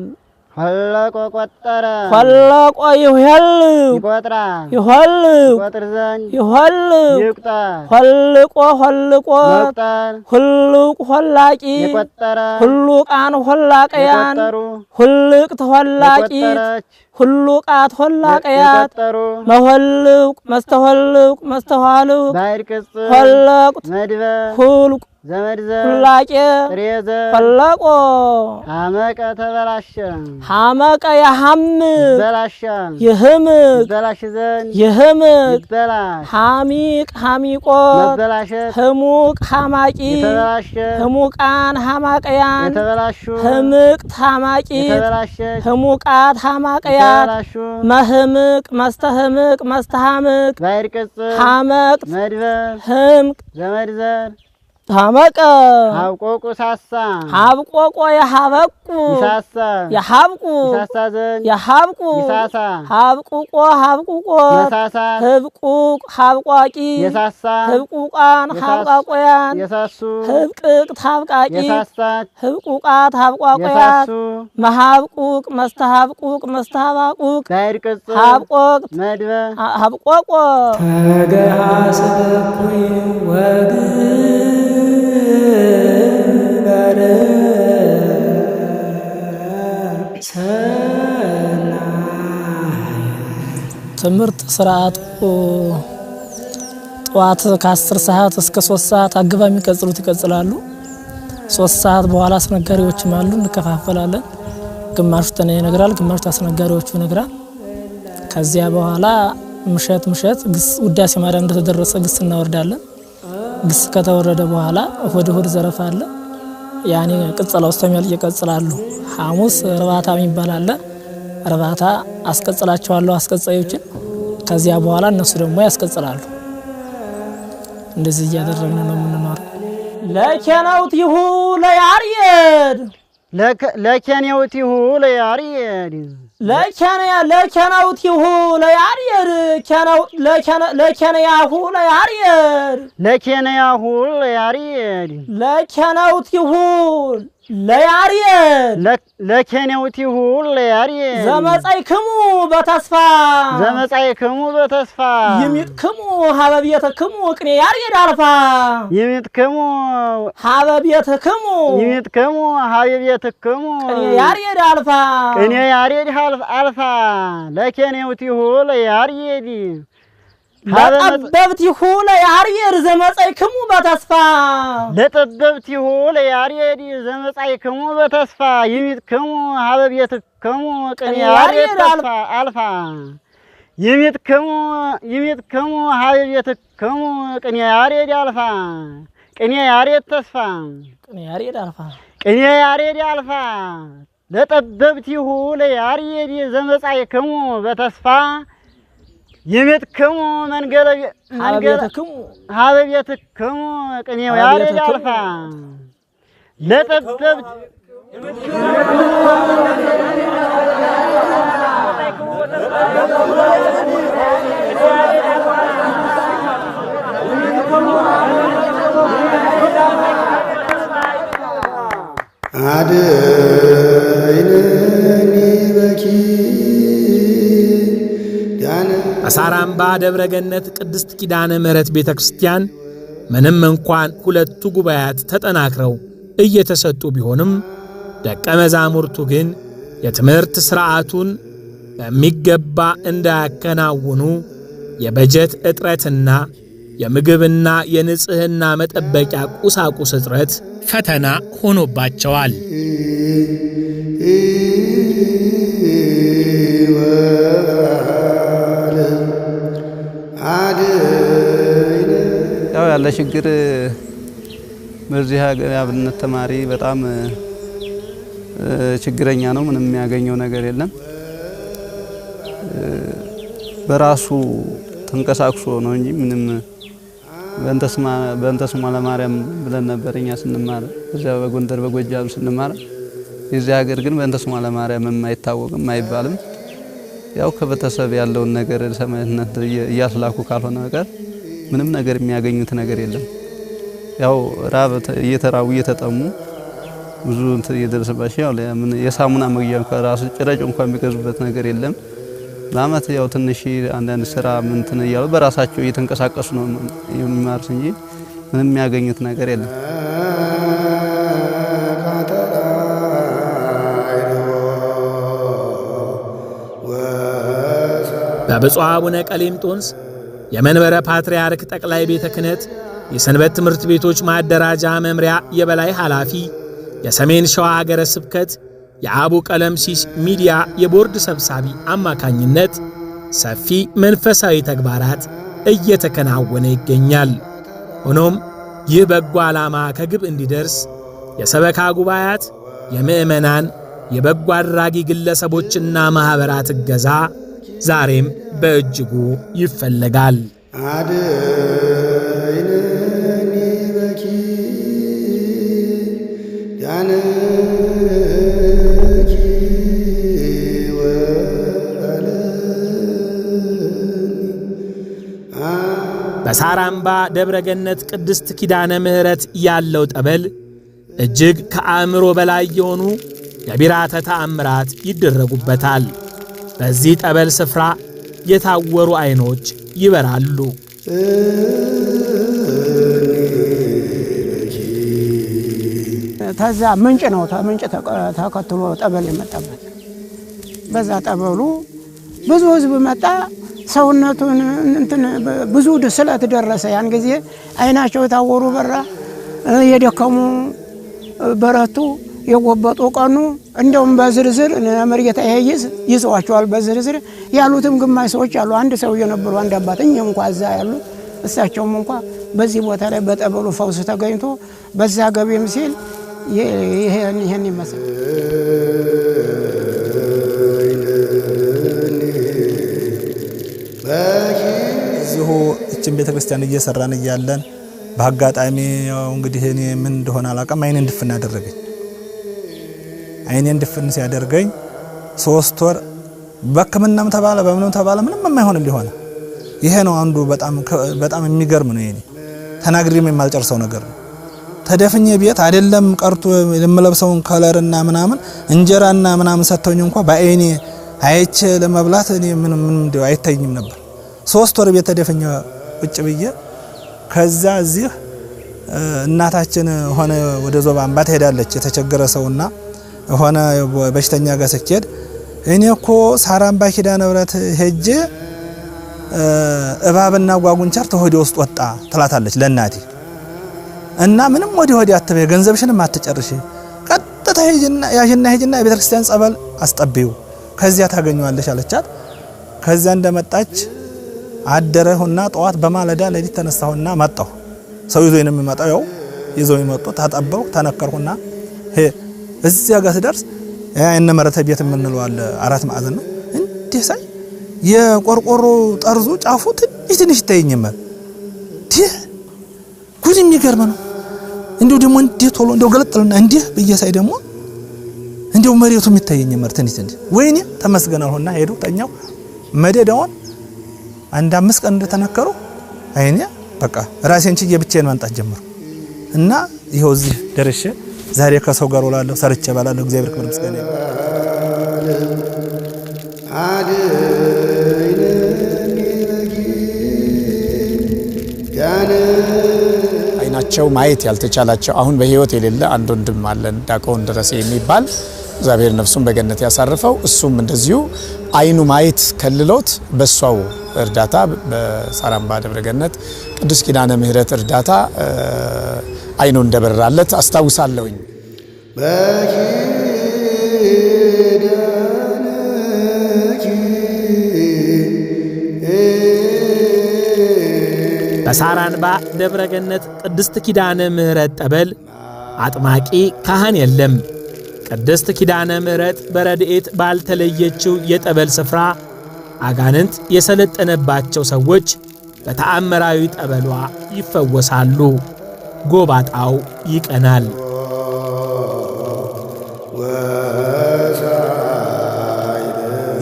Speaker 4: ሆለቆ ቆጠረ
Speaker 9: ሆለቆ ይሄልቅ
Speaker 4: ይቆጥራል
Speaker 9: ይሆልቅ
Speaker 4: ይቆጥር ዘንድ
Speaker 9: ይሆልቅ
Speaker 4: ይቁጠር
Speaker 9: ሆልቆ ሆልቆ
Speaker 4: መቁጠር
Speaker 9: ሁሉቅ ሆላቂ
Speaker 4: የቆጠረ
Speaker 9: ሁሉቃን ሆላቀያን
Speaker 4: የቆጠሩ
Speaker 9: ሁልቅት ሆላቂት
Speaker 4: የቆጠረች
Speaker 9: ሁሉቃት ሆላቀያት
Speaker 4: የቆጠሩ
Speaker 9: መሆልቅ መስተሆልቅ መስተኋልቅ
Speaker 4: ባዕድ ቅጽል
Speaker 9: ሆለቁት
Speaker 4: መድበል
Speaker 9: ሁልቅ
Speaker 4: ዘመድ ዘር
Speaker 9: ሁላቄ
Speaker 4: ጥሬ ዘር
Speaker 9: ሆለቆ
Speaker 4: ሐመቀ ተበላሸ
Speaker 9: ሐመቀ የሐምቅ
Speaker 4: ይበላሻል
Speaker 9: ይህምቅ
Speaker 4: ይበላሽ ዘንድ
Speaker 9: ይህምቅ
Speaker 4: ይበላሽ
Speaker 9: ሐሚቅ ሐሚቆ
Speaker 4: መበላሸት
Speaker 9: ህሙቅ ሐማቂ
Speaker 4: የተበላሸ
Speaker 9: ህሙቃን ሐማቀያን
Speaker 4: የተበላሹ
Speaker 9: ህምቅት ሐማቂት
Speaker 4: የተበላሸች
Speaker 9: ህሙቃት ሐማቀያት
Speaker 4: የተበላሹ
Speaker 9: መህምቅ መስተህምቅ መስተሐምቅ
Speaker 4: ባዕድ ቅጽል
Speaker 9: ሐመቅት
Speaker 4: መድበል
Speaker 9: ህምቅ
Speaker 4: ዘመድ ዘር
Speaker 9: ሐመቀ
Speaker 4: ሀብቆቁ ሳሳ
Speaker 9: ሀብቆቆ የሀበቁ
Speaker 4: ይሳሳል
Speaker 9: የሀብቁ
Speaker 4: ይሳሳ ዘንድ
Speaker 9: የሀብቁ
Speaker 4: ይሳሳ
Speaker 9: ሀብቁቆ ሀብቁቆ
Speaker 4: መሳሳት
Speaker 9: ህብቁቅ ሀብቋቂ
Speaker 4: የሳሳ
Speaker 9: ህብቁቃን ሀብቋቆያን
Speaker 4: የሳሱ
Speaker 9: ህብቅቅት ሀብቃቂ
Speaker 4: የሳሳች
Speaker 9: ህብቁቃት ሀብቋቆያት
Speaker 4: የሳሱ
Speaker 9: መሀብቁቅ መስተሀብቁቅ መስተሀባቁቅ
Speaker 4: ባዕድ ቅጽል
Speaker 9: ሀብቆቅት
Speaker 4: መድበል
Speaker 9: ሀብቆቆ
Speaker 5: ተገሃስበኩይ ወግበር ሰናየ።
Speaker 9: ትምህርት ስርዓቱ ጠዋት ከ10 ሰዓት እስከ 3 ሰዓት አግባ የሚቀጽሉት ይቀጽላሉ። 3 ሰዓት በኋላ አስነጋሪዎችም አሉ፣ እንከፋፈላለን። ግማሹ ተኔ ይነግራል፣ ግማሹ አስነጋሪዎቹ ይነግራል። ከዚያ በኋላ ምሸት ምሸት ግስ ውዳሴ ማርያም እንደተደረሰ ግስ እናወርዳለን። ግስ ከተወረደ በኋላ እሁድ እሁድ ዘረፋ አለ። ያኔ ቅጸላው እስከሚያልቅ ይቀጽላሉ። ሐሙስ እርባታ የሚባል አለ። እርባታ አስቀጽላቸዋለሁ አስቀጻዮችን። ከዚያ በኋላ እነሱ ደግሞ ያስቀጽላሉ። እንደዚህ እያደረግን ነው የምንኖረው። ለኬነውቲሁ ለያርየድ
Speaker 4: ለኬኔውቲሁ ለያሬድ
Speaker 9: ለኬንያ ለኬነውቲሁ ለያርየድ ኬነው ለኬንያሁ ለያርየድ
Speaker 4: ለኬንያሁ ለያሬድ
Speaker 9: ለኬነውቲሁ ለያርየድ
Speaker 4: ለኬኔውቲሁ ለያሬድ
Speaker 9: ዘመጻይክሙ በተስፋ
Speaker 4: ዘመጻይክሙ በተስፋ
Speaker 9: ይሚጥክሙ ሀበ ቤትክሙ ቅኔ ያርየድ አልፋ
Speaker 4: ይሚጥክሙ
Speaker 9: ሀበ ቤትክሙ
Speaker 4: ይሚጥክሙ ሀበ ቤትክሙ
Speaker 9: ቅኔ ያርየድ አልፋ
Speaker 4: ቅኔ ያሬድ አልፋ ለኬኔውቲሁ ለያሬድ
Speaker 9: ለጠበብቲሁ ለያርየድ ዘመጻይክሙ በተስፋ
Speaker 4: ለጠበብቲሁ ለያሬድ ዘመጻይክሙ በተስፋ ይሚጥክሙ ሀበ ቤትክሙ ቅኔ ያሬድ ተስፋ አልፋ ይሚጥክሙ ሀበ ቤትክሙ ቅኔ ያሬድ አልፋ ቅኔ ያሬድ ተስፋ
Speaker 9: ቅኔ ያሬድ አልፋ
Speaker 4: ቅኔ ያሬድ አልፋ ለጠበብቲሁ ለያሬድ ዘመጻይክሙ በተስፋ ይሚጥክሙ መንገለ ሀበ ቤትክሙ ቅኔ ያሬድ አልፋ ለጠበብት
Speaker 1: አድኅነኒ በኪዳነ
Speaker 2: በሳራምባ ደብረ ገነት ቅድስት ኪዳነ ምሕረት ቤተ ክርስቲያን ምንም እንኳን ሁለቱ ጉባኤያት ተጠናክረው እየተሰጡ ቢሆንም ደቀ መዛሙርቱ ግን የትምህርት ሥርዓቱን በሚገባ እንዳያከናውኑ የበጀት እጥረትና የምግብና የንጽህና መጠበቂያ ቁሳቁስ እጥረት ፈተና ሆኖባቸዋል።
Speaker 4: ያው ያለ ችግር በዚህ ሀገር የአብነት ተማሪ በጣም ችግረኛ ነው። ምንም የሚያገኘው ነገር የለም። በራሱ ተንቀሳቅሶ ነው እንጂ ምንም በእንተስማ ለማርያም ብለን ነበር እኛ ስንማር እዚያ በጎንደር በጎጃም ስንማር። የዚህ ሀገር ግን በእንተስማ ለማርያም የማይታወቅም አይባልም። ያው ከቤተሰብ ያለውን ነገር ሰማዕትነት እያስላኩ ካልሆነ በቀር ምንም ነገር የሚያገኙት ነገር የለም። ያው ራብ እየተራቡ እየተጠሙ ብዙ እንትን እየደረሰባቸው ያው የሳሙና መግዣ እንኳን ራሱ ጭረጭ እንኳን የሚገዙበት ነገር የለም። ለአመት ያው ትንሽ አንዳንድ ስራ እንትን እያሉ በራሳቸው እየተንቀሳቀሱ ነው የሚማሩት እንጂ ምንም የሚያገኙት ነገር የለም።
Speaker 2: በብፁዕ አቡነ ቀሌምንጦስ የመንበረ ፓትርያርክ ጠቅላይ ቤተ ክህነት የሰንበት ትምህርት ቤቶች ማደራጃ መምሪያ የበላይ ኃላፊ፣ የሰሜን ሸዋ ሀገረ ስብከት የአቡ ቀለምሲስ ሚዲያ የቦርድ ሰብሳቢ አማካኝነት ሰፊ መንፈሳዊ ተግባራት እየተከናወነ ይገኛል። ሆኖም ይህ በጎ ዓላማ ከግብ እንዲደርስ የሰበካ ጉባኤያት፣ የምዕመናን፣ የበጎ አድራጊ ግለሰቦችና ማኅበራት እገዛ ዛሬም በእጅጉ ይፈለጋል።
Speaker 1: አድኅነኒ በኪዳንኪ ወአለኒ።
Speaker 2: በሳራምባ ደብረ ገነት ቅድስት ኪዳነ ምሕረት ያለው ጠበል እጅግ ከአእምሮ በላይ የሆኑ ገቢራተ ተአምራት ይደረጉበታል። በዚህ ጠበል ስፍራ የታወሩ አይኖች ይበራሉ።
Speaker 6: ተዛ ምንጭ ነው፣ ምንጭ ተከትሎ ጠበል የመጣበት። በዛ ጠበሉ ብዙ ህዝብ መጣ። ሰውነቱን እንትን ብዙ ስለት ደረሰ። ያን ጊዜ አይናቸው የታወሩ በራ፣ የደከሙ በረቱ፣ የጎበጡ ቀኑ። እንደውም በዝርዝር መርጌታ ይይዝ ይዘዋቸዋል። በዝርዝር ያሉትም ግማሽ ሰዎች አሉ። አንድ ሰውዬ ነበሩ፣ አንድ አባት፣ እኚህ እንኳ እዛ ያሉት እሳቸውም እንኳ በዚህ ቦታ ላይ በጠበሉ ፈውስ ተገኝቶ በዛ ገቢም ሲል ይሄን ይመስላል።
Speaker 7: እዚሁ እችን ቤተክርስቲያን እየሰራን እያለን በአጋጣሚ ያው እንግዲህ እኔ ምን እንደሆነ አላውቅም፣ አይኔን ድፍን አደረገኝ። አይኔን ድፍን ሲያደርገኝ 3 ወር በሕክምናም ተባለ በምንም ተባለ ምንም የማይሆን ሊሆነ ይሄ ነው አንዱ በጣም በጣም የሚገርም ነው። የኔ ተናግሬም የማልጨርሰው ነገር ነው። ተደፍኜ ቤት አይደለም ቀርቶ የምለብሰውን ከለርና ምናምን እንጀራና ምናምን ሰጥተውኝ እንኳን በአይኔ አይቼ ለመብላት እኔ ምንም እንደው አይታየኝም ነበር። 3 ወር ቤት ተደፍኜ ቁጭ ብዬ ከዛ እዚህ እናታችን ሆነ ወደ ዞባ አምባ ትሄዳለች። የተቸገረ ሰውና ሆነ በሽተኛ ጋር ስትሄድ እኔ እኮ ሳራምባ ኪዳነ ምሕረት ሄጄ እባብና ጓጉንቸር ተሆዴ ውስጥ ወጣ ትላታለች ለእናቴ። እና ምንም ወዲ ወዲ አትበይ፣ ገንዘብሽንም አትጨርሽ፣ ቀጥታ ሂጂና ያዥና ሂጂና የቤተክርስቲያን ጸበል አስጠብዩ ከዚያ ታገኘዋለሽ አለቻት። ከዚያ እንደመጣች አደረሁና ጠዋት በማለዳ ሌሊት ተነሳሁና መጣሁ። ሰው ይዞኝ ነው የሚመጣው። ያው ይዘውኝ መጡ። ታጠበው ተነከርኩና እዚያ ጋር ስደርስ ያ እነ መረተ ቤት የምንለው አለ፣ 4 ማዕዘን ነው። እንዲህ ሳይ የቆርቆሮ ጠርዙ ጫፉ ትንሽ ትንሽ ይታየኛል። ዲህ ጉድ የሚገርም ነው። እንዲሁ ደግሞ እንዲህ ቶሎ እንደው ገለጥልና እንዲህ ብዬ ሳይ ደግሞ እንዲሁ መሬቱ የሚታየኝ መር ትንሽ ትንሽ፣ ወይኔ ተመስገን አልሆና ሄዱ ተኛው። መደዳውን አንድ 5 ቀን እንደተነከሩ አይኔ በቃ ራሴን ችዬ ብቻዬን መምጣት ጀመርኩ። እና ይኸው እዚህ ደርሼ ዛሬ ከሰው ጋር ውላለሁ፣ ሰርቼ እበላለሁ። እግዚአብሔር ክብር ምስጋና ይሁን።
Speaker 3: አይናቸው ማየት ያልተቻላቸው አሁን በህይወት የሌለ አንድ ወንድም አለን ዲያቆን ደረሰ የሚባል፣ እግዚአብሔር ነፍሱን በገነት ያሳርፈው። እሱም እንደዚሁ አይኑ ማየት ከልሎት በሷው እርዳታ በሳራምባ ደብረገነት ቅዱስ ኪዳነ ምህረት እርዳታ አይኑ እንደበራለት አስታውሳለሁኝ።
Speaker 2: በሳራንባ ደብረገነት ቅድስት ኪዳነ ምህረት ጠበል አጥማቂ ካህን የለም። ቅድስት ኪዳነ ምህረት በረድኤት ባልተለየችው የጠበል ስፍራ አጋንንት የሰለጠነባቸው ሰዎች በተአምራዊ ጠበሏ ይፈወሳሉ። ጎባጣው ይቀናል።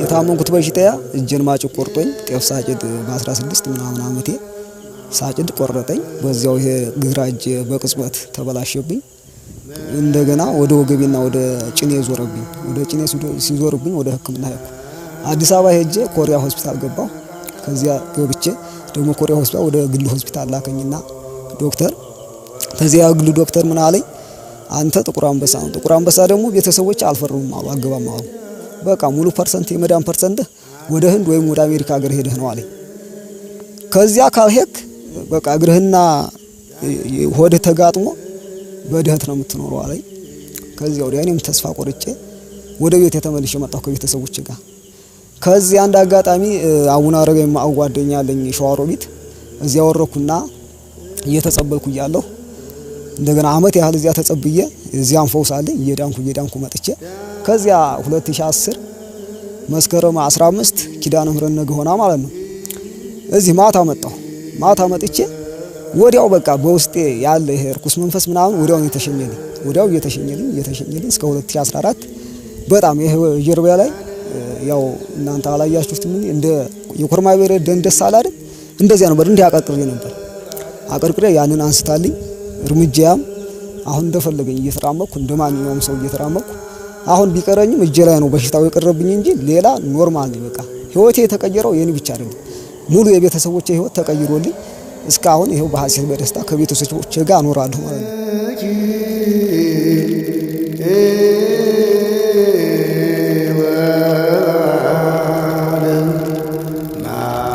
Speaker 10: የታመምኩት በሽታ እጄን ማጭድ ቆርጦኝ ጤፍ ሳጭድ በ16 ምናምን አመቴ ሳጭድ ቆረጠኝ። በዚያው ይሄ ግራ እጄ በቅጽበት ተበላሸብኝ። እንደገና ወደ ወገቤና ወደ ጭኔ ዞረብኝ። ወደ ጭኔ ሲዞርብኝ ወደ ሕክምና ሄድኩ። አዲስ አበባ ሄጄ ኮሪያ ሆስፒታል ገባሁ። ከዚያ ገብቼ ደግሞ ኮሪያ ሆስፒታል ወደ ግል ሆስፒታል ላከኝና ዶክተር ከዚያ ግል ዶክተር ምን አለኝ? አንተ ጥቁር አንበሳ ነው። ጥቁር አንበሳ ደግሞ ቤተሰቦች አልፈርሙም አሉ፣ አገባም አሉ። በቃ ሙሉ percent የመዳን percent ወደ ህንድ ወይም ወደ አሜሪካ ሀገር ሄደህ ነው አለኝ። ከዚያ ካልሄድክ በቃ እግርህና ሆድህ ተጋጥሞ በድህት ነው የምትኖረው አለኝ። ከዚያ ወዲያ እኔም ተስፋ ቆርጬ ወደ ቤት የተመልሼ መጣሁ ከቤተሰቦቼ ጋር። ከዚያ አንድ አጋጣሚ አቡነ አረጋዊ የማውቀው ጓደኛ አለኝ ሸዋሮቢት፣ እዚያ ወረኩና እየተጸበልኩ እያለሁ እንደገና አመት ያህል እዚያ ተጸብዬ እዚያም ፈውስ አለኝ እየዳንኩ እየዳንኩ መጥቼ ከዚያ 2010 መስከረም 15 ኪዳነ ምህረት ነገ ሆና ማለት ነው እዚህ ማታ መጣሁ። ማታ መጥቼ ወዲያው በቃ በውስጤ ያለ ይሄ ርኩስ መንፈስ ምናምን ወዲያው ነው የተሸኘልኝ። ወዲያው እየተሸኘልኝ እየተሸኘልኝ እስከ 2014 በጣም ይሄ ጀርባ ላይ ያው እናንተ አላያችሁትም እንደ የኮርማ በሬ ደንደስ አለ አይደል? እንደዚያ ነበር። እንዲህ አቀርቅሬ ነበር። አቀርቅሬ ያንን አንስታልኝ እርምጃያም አሁን እንደፈለገኝ እየተራመኩ እንደማንኛውም ሰው እየተራመኩ አሁን ቢቀረኝም እጄ ላይ ነው በሽታው የቀረብኝ እንጂ ሌላ normal ነኝ። በቃ ህይወቴ የተቀየረው የኔ ብቻ አይደለም፣ ሙሉ የቤተሰቦቼ ህይወት ተቀይሮልኝ እስካሁን ይሄው በሐሴት በደስታ ከቤተሰቦቼ ጋር እኖራለሁ ማለት ነው።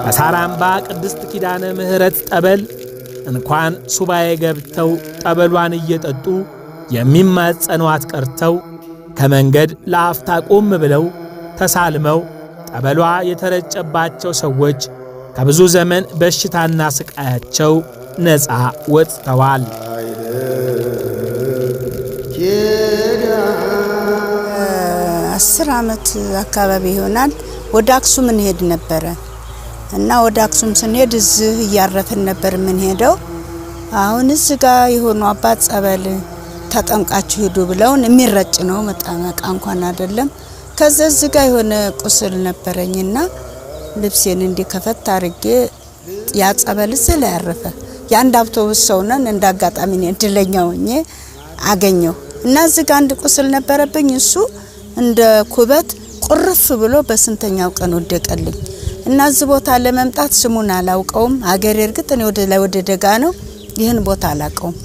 Speaker 2: በሳራምባ ቅድስት ኪዳነ ምህረት ጠበል እንኳን ሱባኤ ገብተው ጠበሏን እየጠጡ የሚማጸኗት ቀርተው ከመንገድ ለአፍታ ቆም ብለው ተሳልመው ጠበሏ የተረጨባቸው ሰዎች ከብዙ ዘመን በሽታና ስቃያቸው ነፃ ወጥተዋል።
Speaker 11: 10 ዓመት አካባቢ ይሆናል ወደ አክሱም እንሄድ ነበረ እና ወደ አክሱም ስንሄድ እዚህ እያረፍን ነበር የምንሄደው። አሁን እዚህ ጋር የሆኑ አባት ጸበል ተጠምቃችሁ ሂዱ ብለውን የሚረጭ ነው መጠመቃ እንኳን አይደለም። ከዛ እዚህ ጋር የሆነ ቁስል ነበረኝና ልብሴን እንዲከፈት አድርጌ ያ ጸበል እዚህ ላይ ያረፈ። የአንድ አውቶቡስ ሰው ነን። እንደ አጋጣሚ እኔ እድለኛ ሆኜ አገኘሁ እና እዚህ ጋር አንድ ቁስል ነበረብኝ። እሱ እንደ ኩበት ቁርፍ ብሎ በስንተኛው ቀን ወደቀልኝ። እና እዚህ ቦታ ለመምጣት ስሙን አላውቀውም። ሀገሬ እርግጥ እኔ ወደ ላይ ወደ ደጋ ነው፣ ይህን ቦታ አላውቀውም።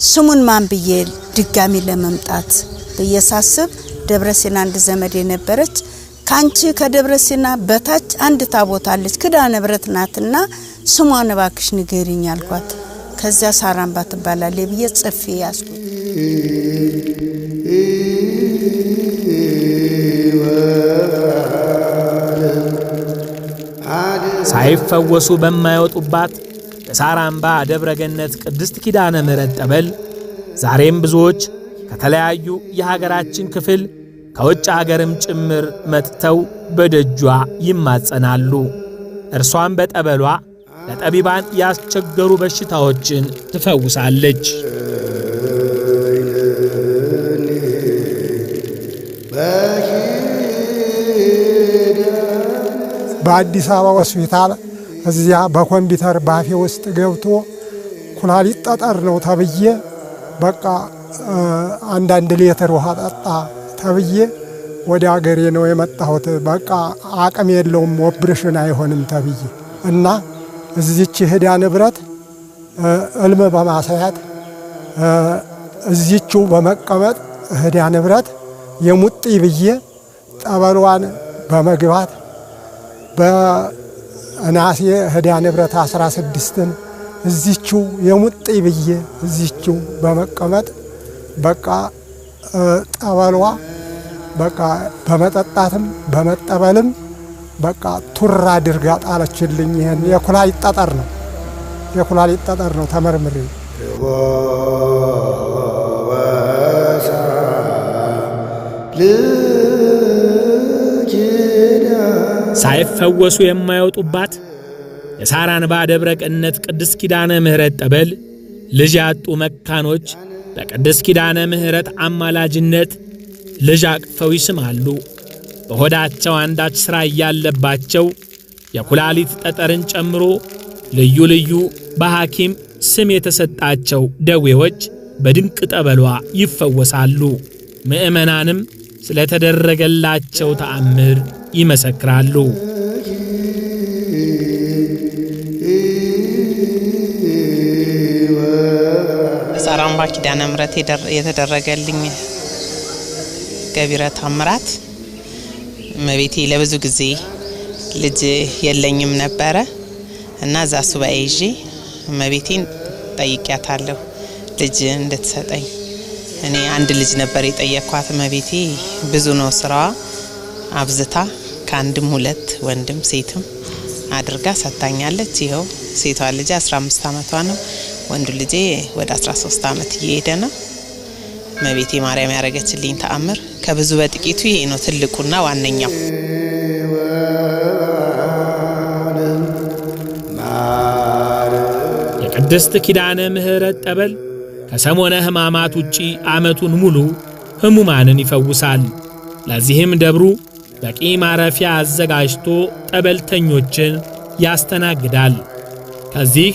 Speaker 11: ስሙን ማን ብዬ ድጋሚ ለመምጣት ብዬ ሳስብ ደብረ ሲና አንድ ዘመድ የነበረች ካንቺ ከደብረ ሲና በታች አንድ ታቦት አለች ኪዳነ ምህረት ናትና ስሟን እባክሽ ንገሪኝ አልኳት። ከዚያ ሳራምባ ትባላለች ብዬ ጽፌ ያዝኩት።
Speaker 2: ሳይፈወሱ በማይወጡባት በሳራምባ ደብረገነት ቅድስት ኪዳነ ምህረት ጠበል ዛሬም ብዙዎች ከተለያዩ የሀገራችን ክፍል ከውጭ ሀገርም ጭምር መጥተው በደጇ ይማጸናሉ። እርሷም በጠበሏ ለጠቢባን ያስቸገሩ በሽታዎችን ትፈውሳለች።
Speaker 12: በአዲስ አበባ ሆስፒታል እዚያ በኮምፒውተር ባፌ ውስጥ ገብቶ ኩላሊት ጠጠር ነው ተብዬ በቃ አንዳንድ ሊትር ውሃ ጠጣ ተብዬ ወደ አገሬ ነው የመጣሁት። በቃ አቅም የለውም ኦፕሬሽን አይሆንም ተብዬ እና እዚች ኪዳነ ምህረት እልም በማሳያት እዚችው በመቀመጥ ህዳ ንብረት የሙጢ ብዬ ጠበሏን በመግባት በናሴ ህዳ ንብረት 16ን እዚችው የሙጢ ብዬ እዚችው በመቀመጥ በቃ ጠበሏ በቃ በመጠጣትም በመጠበልም በቃ ቱራ አድርጋ ጣለችልኝ። ይሄን የኩላሊት ጠጠር ነው፣ የኩላሊት ጠጠር ነው ተመርምሬ።
Speaker 2: ሳይፈወሱ የማይወጡባት የሳራንባ ደብረ ገነት ቅድስት ኪዳነ ምሕረት ጠበል ልጅ ያጡ መካኖች በቅድስት ኪዳነ ምሕረት አማላጅነት ልጅ አቅፈው ይስማሉ። በሆዳቸው አንዳች ሥራ እያለባቸው የኩላሊት ጠጠርን ጨምሮ ልዩ ልዩ በሐኪም ስም የተሰጣቸው ደዌዎች በድንቅ ጠበሏ ይፈወሳሉ። ምዕመናንም ስለተደረገላቸው ተአምር ይመሰክራሉ።
Speaker 13: በሳራምባ ኪዳነ ምሕረት የተደረገልኝ ገቢረ ተአምራት፣ እመቤቴ ለብዙ ጊዜ ልጅ የለኝም ነበረ እና እዛ ሱባኤ ይዤ እመቤቴን ጠይቂያታለሁ ልጅ እንድትሰጠኝ። እኔ አንድ ልጅ ነበር የጠየኳት። እመቤቴ ብዙ ነው ስራዋ፣ አብዝታ ከአንድም ሁለት ወንድም ሴትም አድርጋ ሰጥታኛለች። ይኸው ሴቷ ልጅ 15 አመቷ ነው። ወንዱ ልጄ ወደ 13 አመት እየሄደ ነው። እመቤቴ ማርያም ያደረገችልኝ ተአምር ከብዙ በጥቂቱ ይሄ ነው ትልቁና ዋነኛው።
Speaker 2: የቅድስት ኪዳነ ምሕረት ጠበል ከሰሞነ ሕማማት ውጪ ዓመቱን ሙሉ ሕሙማንን ይፈውሳል። ለዚህም ደብሩ በቂ ማረፊያ አዘጋጅቶ ጠበልተኞችን ያስተናግዳል። ከዚህ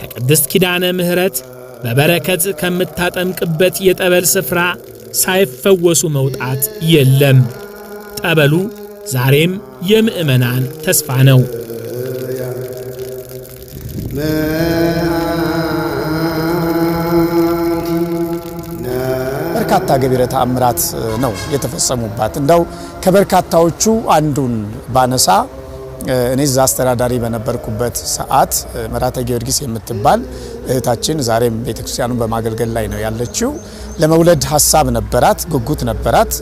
Speaker 2: ከቅድስት ኪዳነ ምሕረት በበረከት ከምታጠምቅበት የጠበል ስፍራ ሳይፈወሱ መውጣት የለም። ጠበሉ ዛሬም የምዕመናን ተስፋ ነው።
Speaker 3: በርካታ ገቢረ ተአምራት ነው የተፈጸሙባት። እንደው ከበርካታዎቹ አንዱን ባነሳ፣ እኔ እዛ አስተዳዳሪ በነበርኩበት ሰዓት መራተ ጊዮርጊስ የምትባል እህታችን ዛሬም ቤተክርስቲያኑን በማገልገል ላይ ነው ያለችው። ለመውለድ ሀሳብ ነበራት፣ ጉጉት ነበራት፣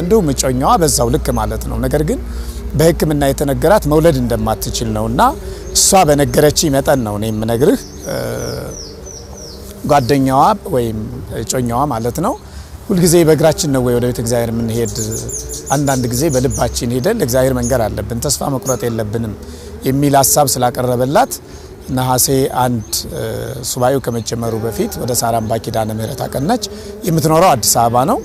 Speaker 3: እንዲሁም እጮኛዋ በዛው ልክ ማለት ነው። ነገር ግን በሕክምና የተነገራት መውለድ እንደማትችል ነውና እሷ በነገረች መጠን ነው እኔ የምነግርህ። ጓደኛዋ ወይም እጮኛዋ ማለት ነው፣ ሁልጊዜ በእግራችን ነው ወይ ወደ ቤተ እግዚአብሔር የምንሄድ? አንዳንድ ጊዜ በልባችን ሄደን ለእግዚአብሔር መንገር አለብን፣ ተስፋ መቁረጥ የለብንም የሚል ሀሳብ ስላቀረበላት ነሐሴ 1 ሱባኤው ከመጀመሩ በፊት ወደ ሳራምባ ኪዳነ ምሕረት አቀናች። የምትኖረው አዲስ አበባ ነው።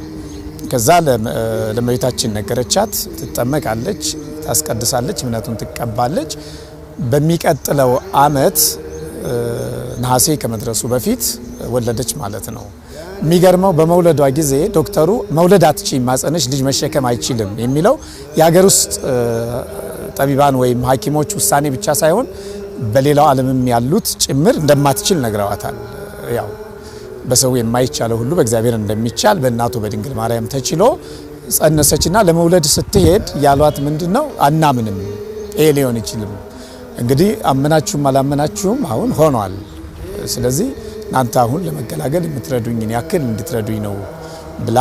Speaker 3: ከዛ ለእመቤታችን ነገረቻት። ትጠመቃለች፣ ታስቀድሳለች፣ እምነቱን ትቀባለች። በሚቀጥለው አመት ነሐሴ ከመድረሱ በፊት ወለደች ማለት ነው። የሚገርመው በመውለዷ ጊዜ ዶክተሩ መውለድ አትችይም፣ ማህፀንሽ ልጅ መሸከም አይችልም የሚለው የሀገር ውስጥ ጠቢባን ወይም ሐኪሞች ውሳኔ ብቻ ሳይሆን በሌላው ዓለምም ያሉት ጭምር እንደማትችል ነግረዋታል። ያው በሰው የማይቻለው ሁሉ በእግዚአብሔር እንደሚቻል በእናቱ በድንግል ማርያም ተችሎ ጸነሰችና ለመውለድ ስትሄድ ያሏት ምንድነው? አናምንም፣ ይሄ ሊሆን ይችልም፣ እንግዲህ አመናችሁም አላመናችሁም አሁን ሆኗል። ስለዚህ እናንተ አሁን ለመገላገል የምትረዱኝን ያክል እንድትረዱኝ ነው ብላ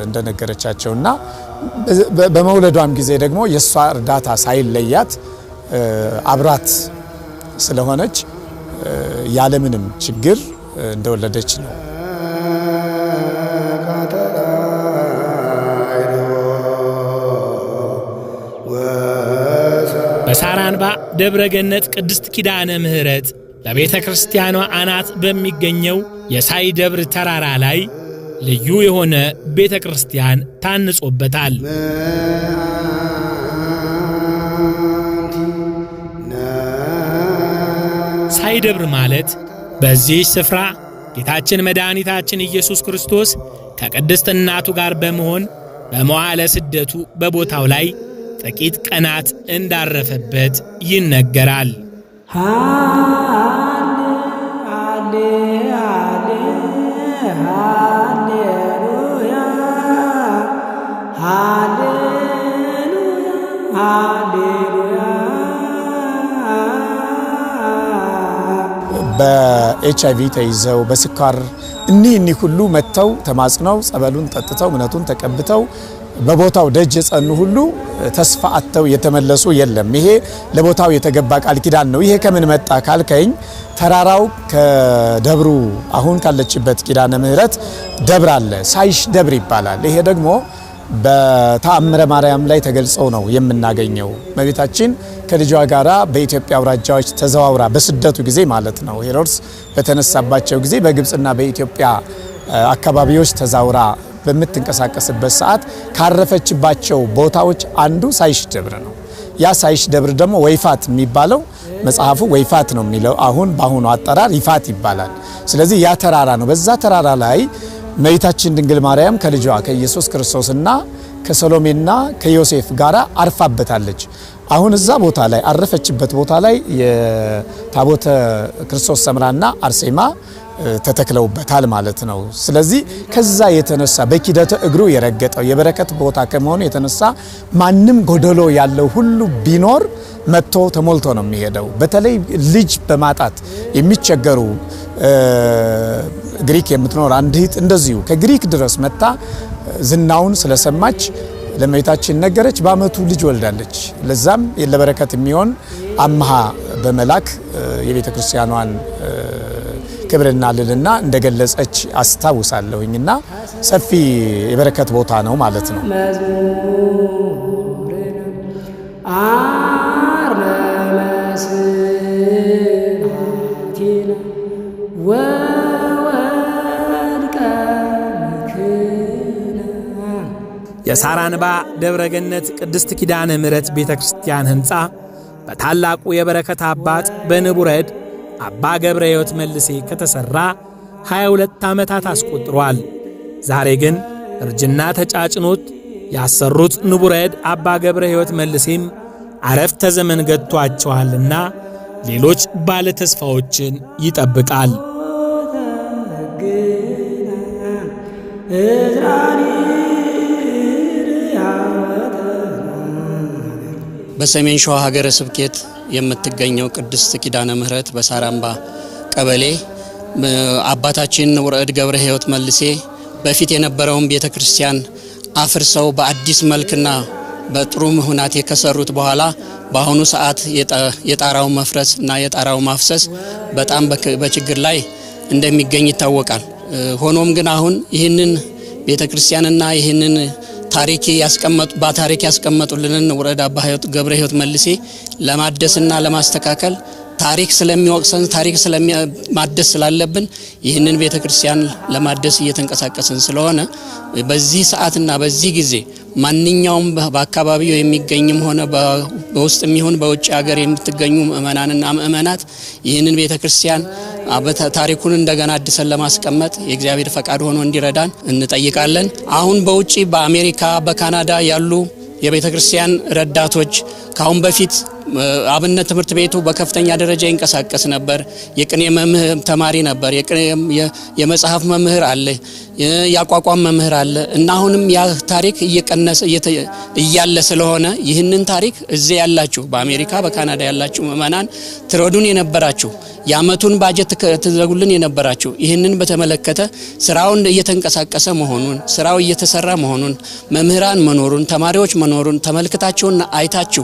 Speaker 3: እንደነገረቻቸውና በመውለዷም ጊዜ ደግሞ የእሷ እርዳታ ሳይለያት አብራት ስለሆነች ያለምንም ችግር እንደወለደች ነው።
Speaker 2: በሳራንባ ደብረ ገነት ቅድስት ኪዳነ ምሕረት በቤተ ክርስቲያኗ አናት በሚገኘው የሳይ ደብር ተራራ ላይ ልዩ የሆነ ቤተ ክርስቲያን ታንጾበታል። ሳይ ደብር ማለት በዚህ ስፍራ ጌታችን መድኃኒታችን ኢየሱስ ክርስቶስ ከቅድስት እናቱ ጋር በመሆን በመዋዕለ ስደቱ በቦታው ላይ ጥቂት ቀናት እንዳረፈበት ይነገራል።
Speaker 3: በኤችአይቪ ተይዘው፣ በስኳር፣ እኒህ ሁሉ መጥተው ተማጽነው ጸበሉን ጠጥተው እምነቱን ተቀብተው በቦታው ደጅ የጸኑ ሁሉ ተስፋ አጥተው የተመለሱ የለም። ይሄ ለቦታው የተገባ ቃል ኪዳን ነው። ይሄ ከምን መጣ ካልከኝ፣ ተራራው ከደብሩ አሁን ካለችበት ኪዳነ ምሕረት ደብር አለ፣ ሳይሽ ደብር ይባላል። ይሄ ደግሞ በተአምረ ማርያም ላይ ተገልጾ ነው የምናገኘው። እመቤታችን ከልጇ ጋራ በኢትዮጵያ አውራጃዎች ተዘዋውራ በስደቱ ጊዜ ማለት ነው፣ ሄሮድስ በተነሳባቸው ጊዜ በግብፅና በኢትዮጵያ አካባቢዎች ተዛውራ በምትንቀሳቀስበት ሰዓት ካረፈችባቸው ቦታዎች አንዱ ሳይሽ ደብር ነው። ያ ሳይሽ ደብር ደግሞ ወይፋት የሚባለው፣ መጽሐፉ ወይፋት ነው የሚለው፣ አሁን በአሁኑ አጠራር ይፋት ይባላል። ስለዚህ ያ ተራራ ነው። በዛ ተራራ ላይ እመቤታችን ድንግል ማርያም ከልጇ ከኢየሱስ ክርስቶስና ከሰሎሜና ከዮሴፍ ጋራ አርፋበታለች። አሁን እዛ ቦታ ላይ፣ አረፈችበት ቦታ ላይ የታቦተ ክርስቶስ ሰምራና አርሴማ ተተክለውበታል ማለት ነው። ስለዚህ ከዛ የተነሳ በኪደተ እግሩ የረገጠው የበረከት ቦታ ከመሆኑ የተነሳ ማንም ጎደሎ ያለው ሁሉ ቢኖር መጥቶ ተሞልቶ ነው የሚሄደው። በተለይ ልጅ በማጣት የሚቸገሩ፣ ግሪክ የምትኖር አንድ እህት እንደዚሁ ከግሪክ ድረስ መጥታ ዝናውን ስለሰማች ለእመቤታችን ነገረች። በአመቱ ልጅ ወልዳለች። ለዛም ለበረከት የሚሆን አምሃ በመላክ የቤተ ክርስቲያኗን ክብርና ልልና እንደገለጸች አስታውሳለሁኝና ሰፊ የበረከት ቦታ ነው ማለት ነው።
Speaker 2: የሳራንባ ደብረገነት ቅድስት ኪዳነ ምሕረት ቤተ ክርስቲያን ሕንፃ በታላቁ የበረከት አባት በንቡረ እድ አባ ገብረ ሕይወት መልሴ ከተሠራ 22 ዓመታት አስቆጥሯል። ዛሬ ግን እርጅና ተጫጭኖት ያሰሩት ንቡረ እድ አባ ገብረ ሕይወት መልሴም አረፍተ ዘመን ገጥቷቸዋልና ሌሎች ባለ ተስፋዎችን ይጠብቃል።
Speaker 14: በሰሜን ሸዋ ሀገረ ስብከት የምትገኘው ቅድስት ኪዳነ ምሕረት በሳራምባ ቀበሌ አባታችን ንቡረ እድ ገብረ ሕይወት መልሴ በፊት የነበረውን ቤተክርስቲያን አፍርሰው በአዲስ መልክና በጥሩ ሁናቴ ከሰሩት በኋላ በአሁኑ ሰዓት የጣራው መፍረስ እና የጣራው ማፍሰስ በጣም በችግር ላይ እንደሚገኝ ይታወቃል። ሆኖም ግን አሁን ይህንን ቤተክርስቲያንና ይህንን ታሪክ ያስቀመጡ በታሪክ ያስቀመጡልንን ንቡረ እድ አባ ገብረ ሕይወት መልሴ ለማደስና ለማስተካከል ታሪክ ስለሚወቅሰን፣ ታሪክ ስለማደስ ስላለብን ይህንን ቤተክርስቲያን ለማደስ እየተንቀሳቀስን ስለሆነ በዚህ ሰዓትና በዚህ ጊዜ ማንኛውም በአካባቢው የሚገኝም ሆነ በውስጥም ይሁን በውጭ ሀገር የምትገኙ ምእመናንና ምእመናት ይህንን ቤተክርስቲያን ታሪኩን እንደገና አድሰን ለማስቀመጥ የእግዚአብሔር ፈቃድ ሆኖ እንዲረዳን እንጠይቃለን። አሁን በውጭ በአሜሪካ፣ በካናዳ ያሉ የቤተክርስቲያን ረዳቶች፣ ካሁን በፊት አብነት ትምህርት ቤቱ በከፍተኛ ደረጃ ይንቀሳቀስ ነበር። የቅኔ መምህር ተማሪ ነበር። የመጽሐፍ መምህር አለ፣ የአቋቋም መምህር አለ እና አሁንም ያ ታሪክ እየቀነሰ እያለ ስለሆነ ይህንን ታሪክ እዚህ ያላችሁ፣ በአሜሪካ፣ በካናዳ ያላችሁ ምእመናን ትረዱን የነበራችሁ፣ የአመቱን ባጀት ትዘጉልን የነበራችሁ፣ ይህንን በተመለከተ ስራውን እየተንቀሳቀሰ መሆኑን፣ ስራው እየተሰራ መሆኑን፣ መምህራን መኖሩን፣ ተማሪዎች መኖሩን ተመልክታችሁና አይታችሁ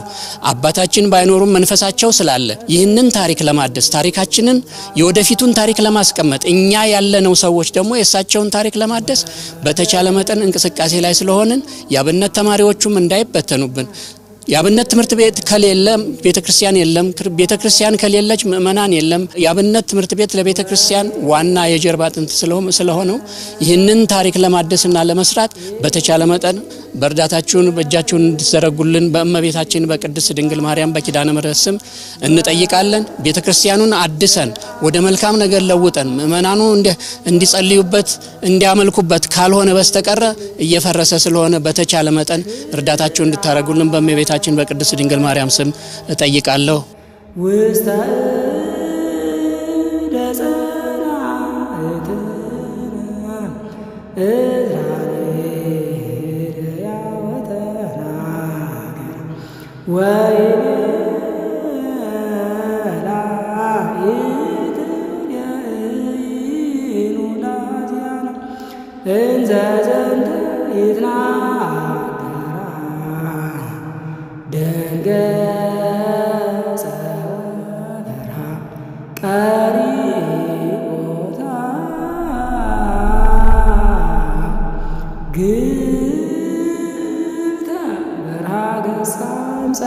Speaker 14: አባታችን ባይኖሩም መንፈሳቸው ስላለ ይህንን ታሪክ ለማደስ፣ ታሪካችንን የወደፊቱን ታሪክ ለማስቀመጥ፣ እኛ ያለነው ሰዎች ደግሞ የእሳቸውን ታሪክ ለማደስ በተቻለ መጠን እንቅስቃሴ ላይ ስለሆንን የአብነት ተማሪዎቹም እንዳይበተኑብን፣ የአብነት ትምህርት ቤት ከሌለ ቤተክርስቲያን የለም። ቤተክርስቲያን ከሌለች ምእመናን የለም። የአብነት ትምህርት ቤት ለቤተክርስቲያን ዋና የጀርባ አጥንት ስለሆነው ይህንን ታሪክ ለማደስና ለመስራት በተቻለ መጠን በእርዳታችሁን በእጃችሁን እንድትዘረጉልን በእመቤታችን በቅድስት ድንግል ማርያም በኪዳነ ምሕረት ስም እንጠይቃለን። ቤተክርስቲያኑን አድሰን ወደ መልካም ነገር ለውጠን ምእመናኑ እንዲጸልዩበት፣ እንዲያመልኩበት ካልሆነ በስተቀረ እየፈረሰ ስለሆነ በተቻለ መጠን እርዳታችሁን እንድታደርጉልን በእመቤታችን በቅድስት ድንግል ማርያም ስም እጠይቃለሁ።
Speaker 5: ውስተ እደ ጸላእትነ እዝራኤል ያወተናገር ወይቤላ ይትብየ። እንዘ ዘንተ ይትናገራ ደንገጸ ወፈርሃ ቀሪቦታ ግብተ በርሃ ገጻ እምፀ።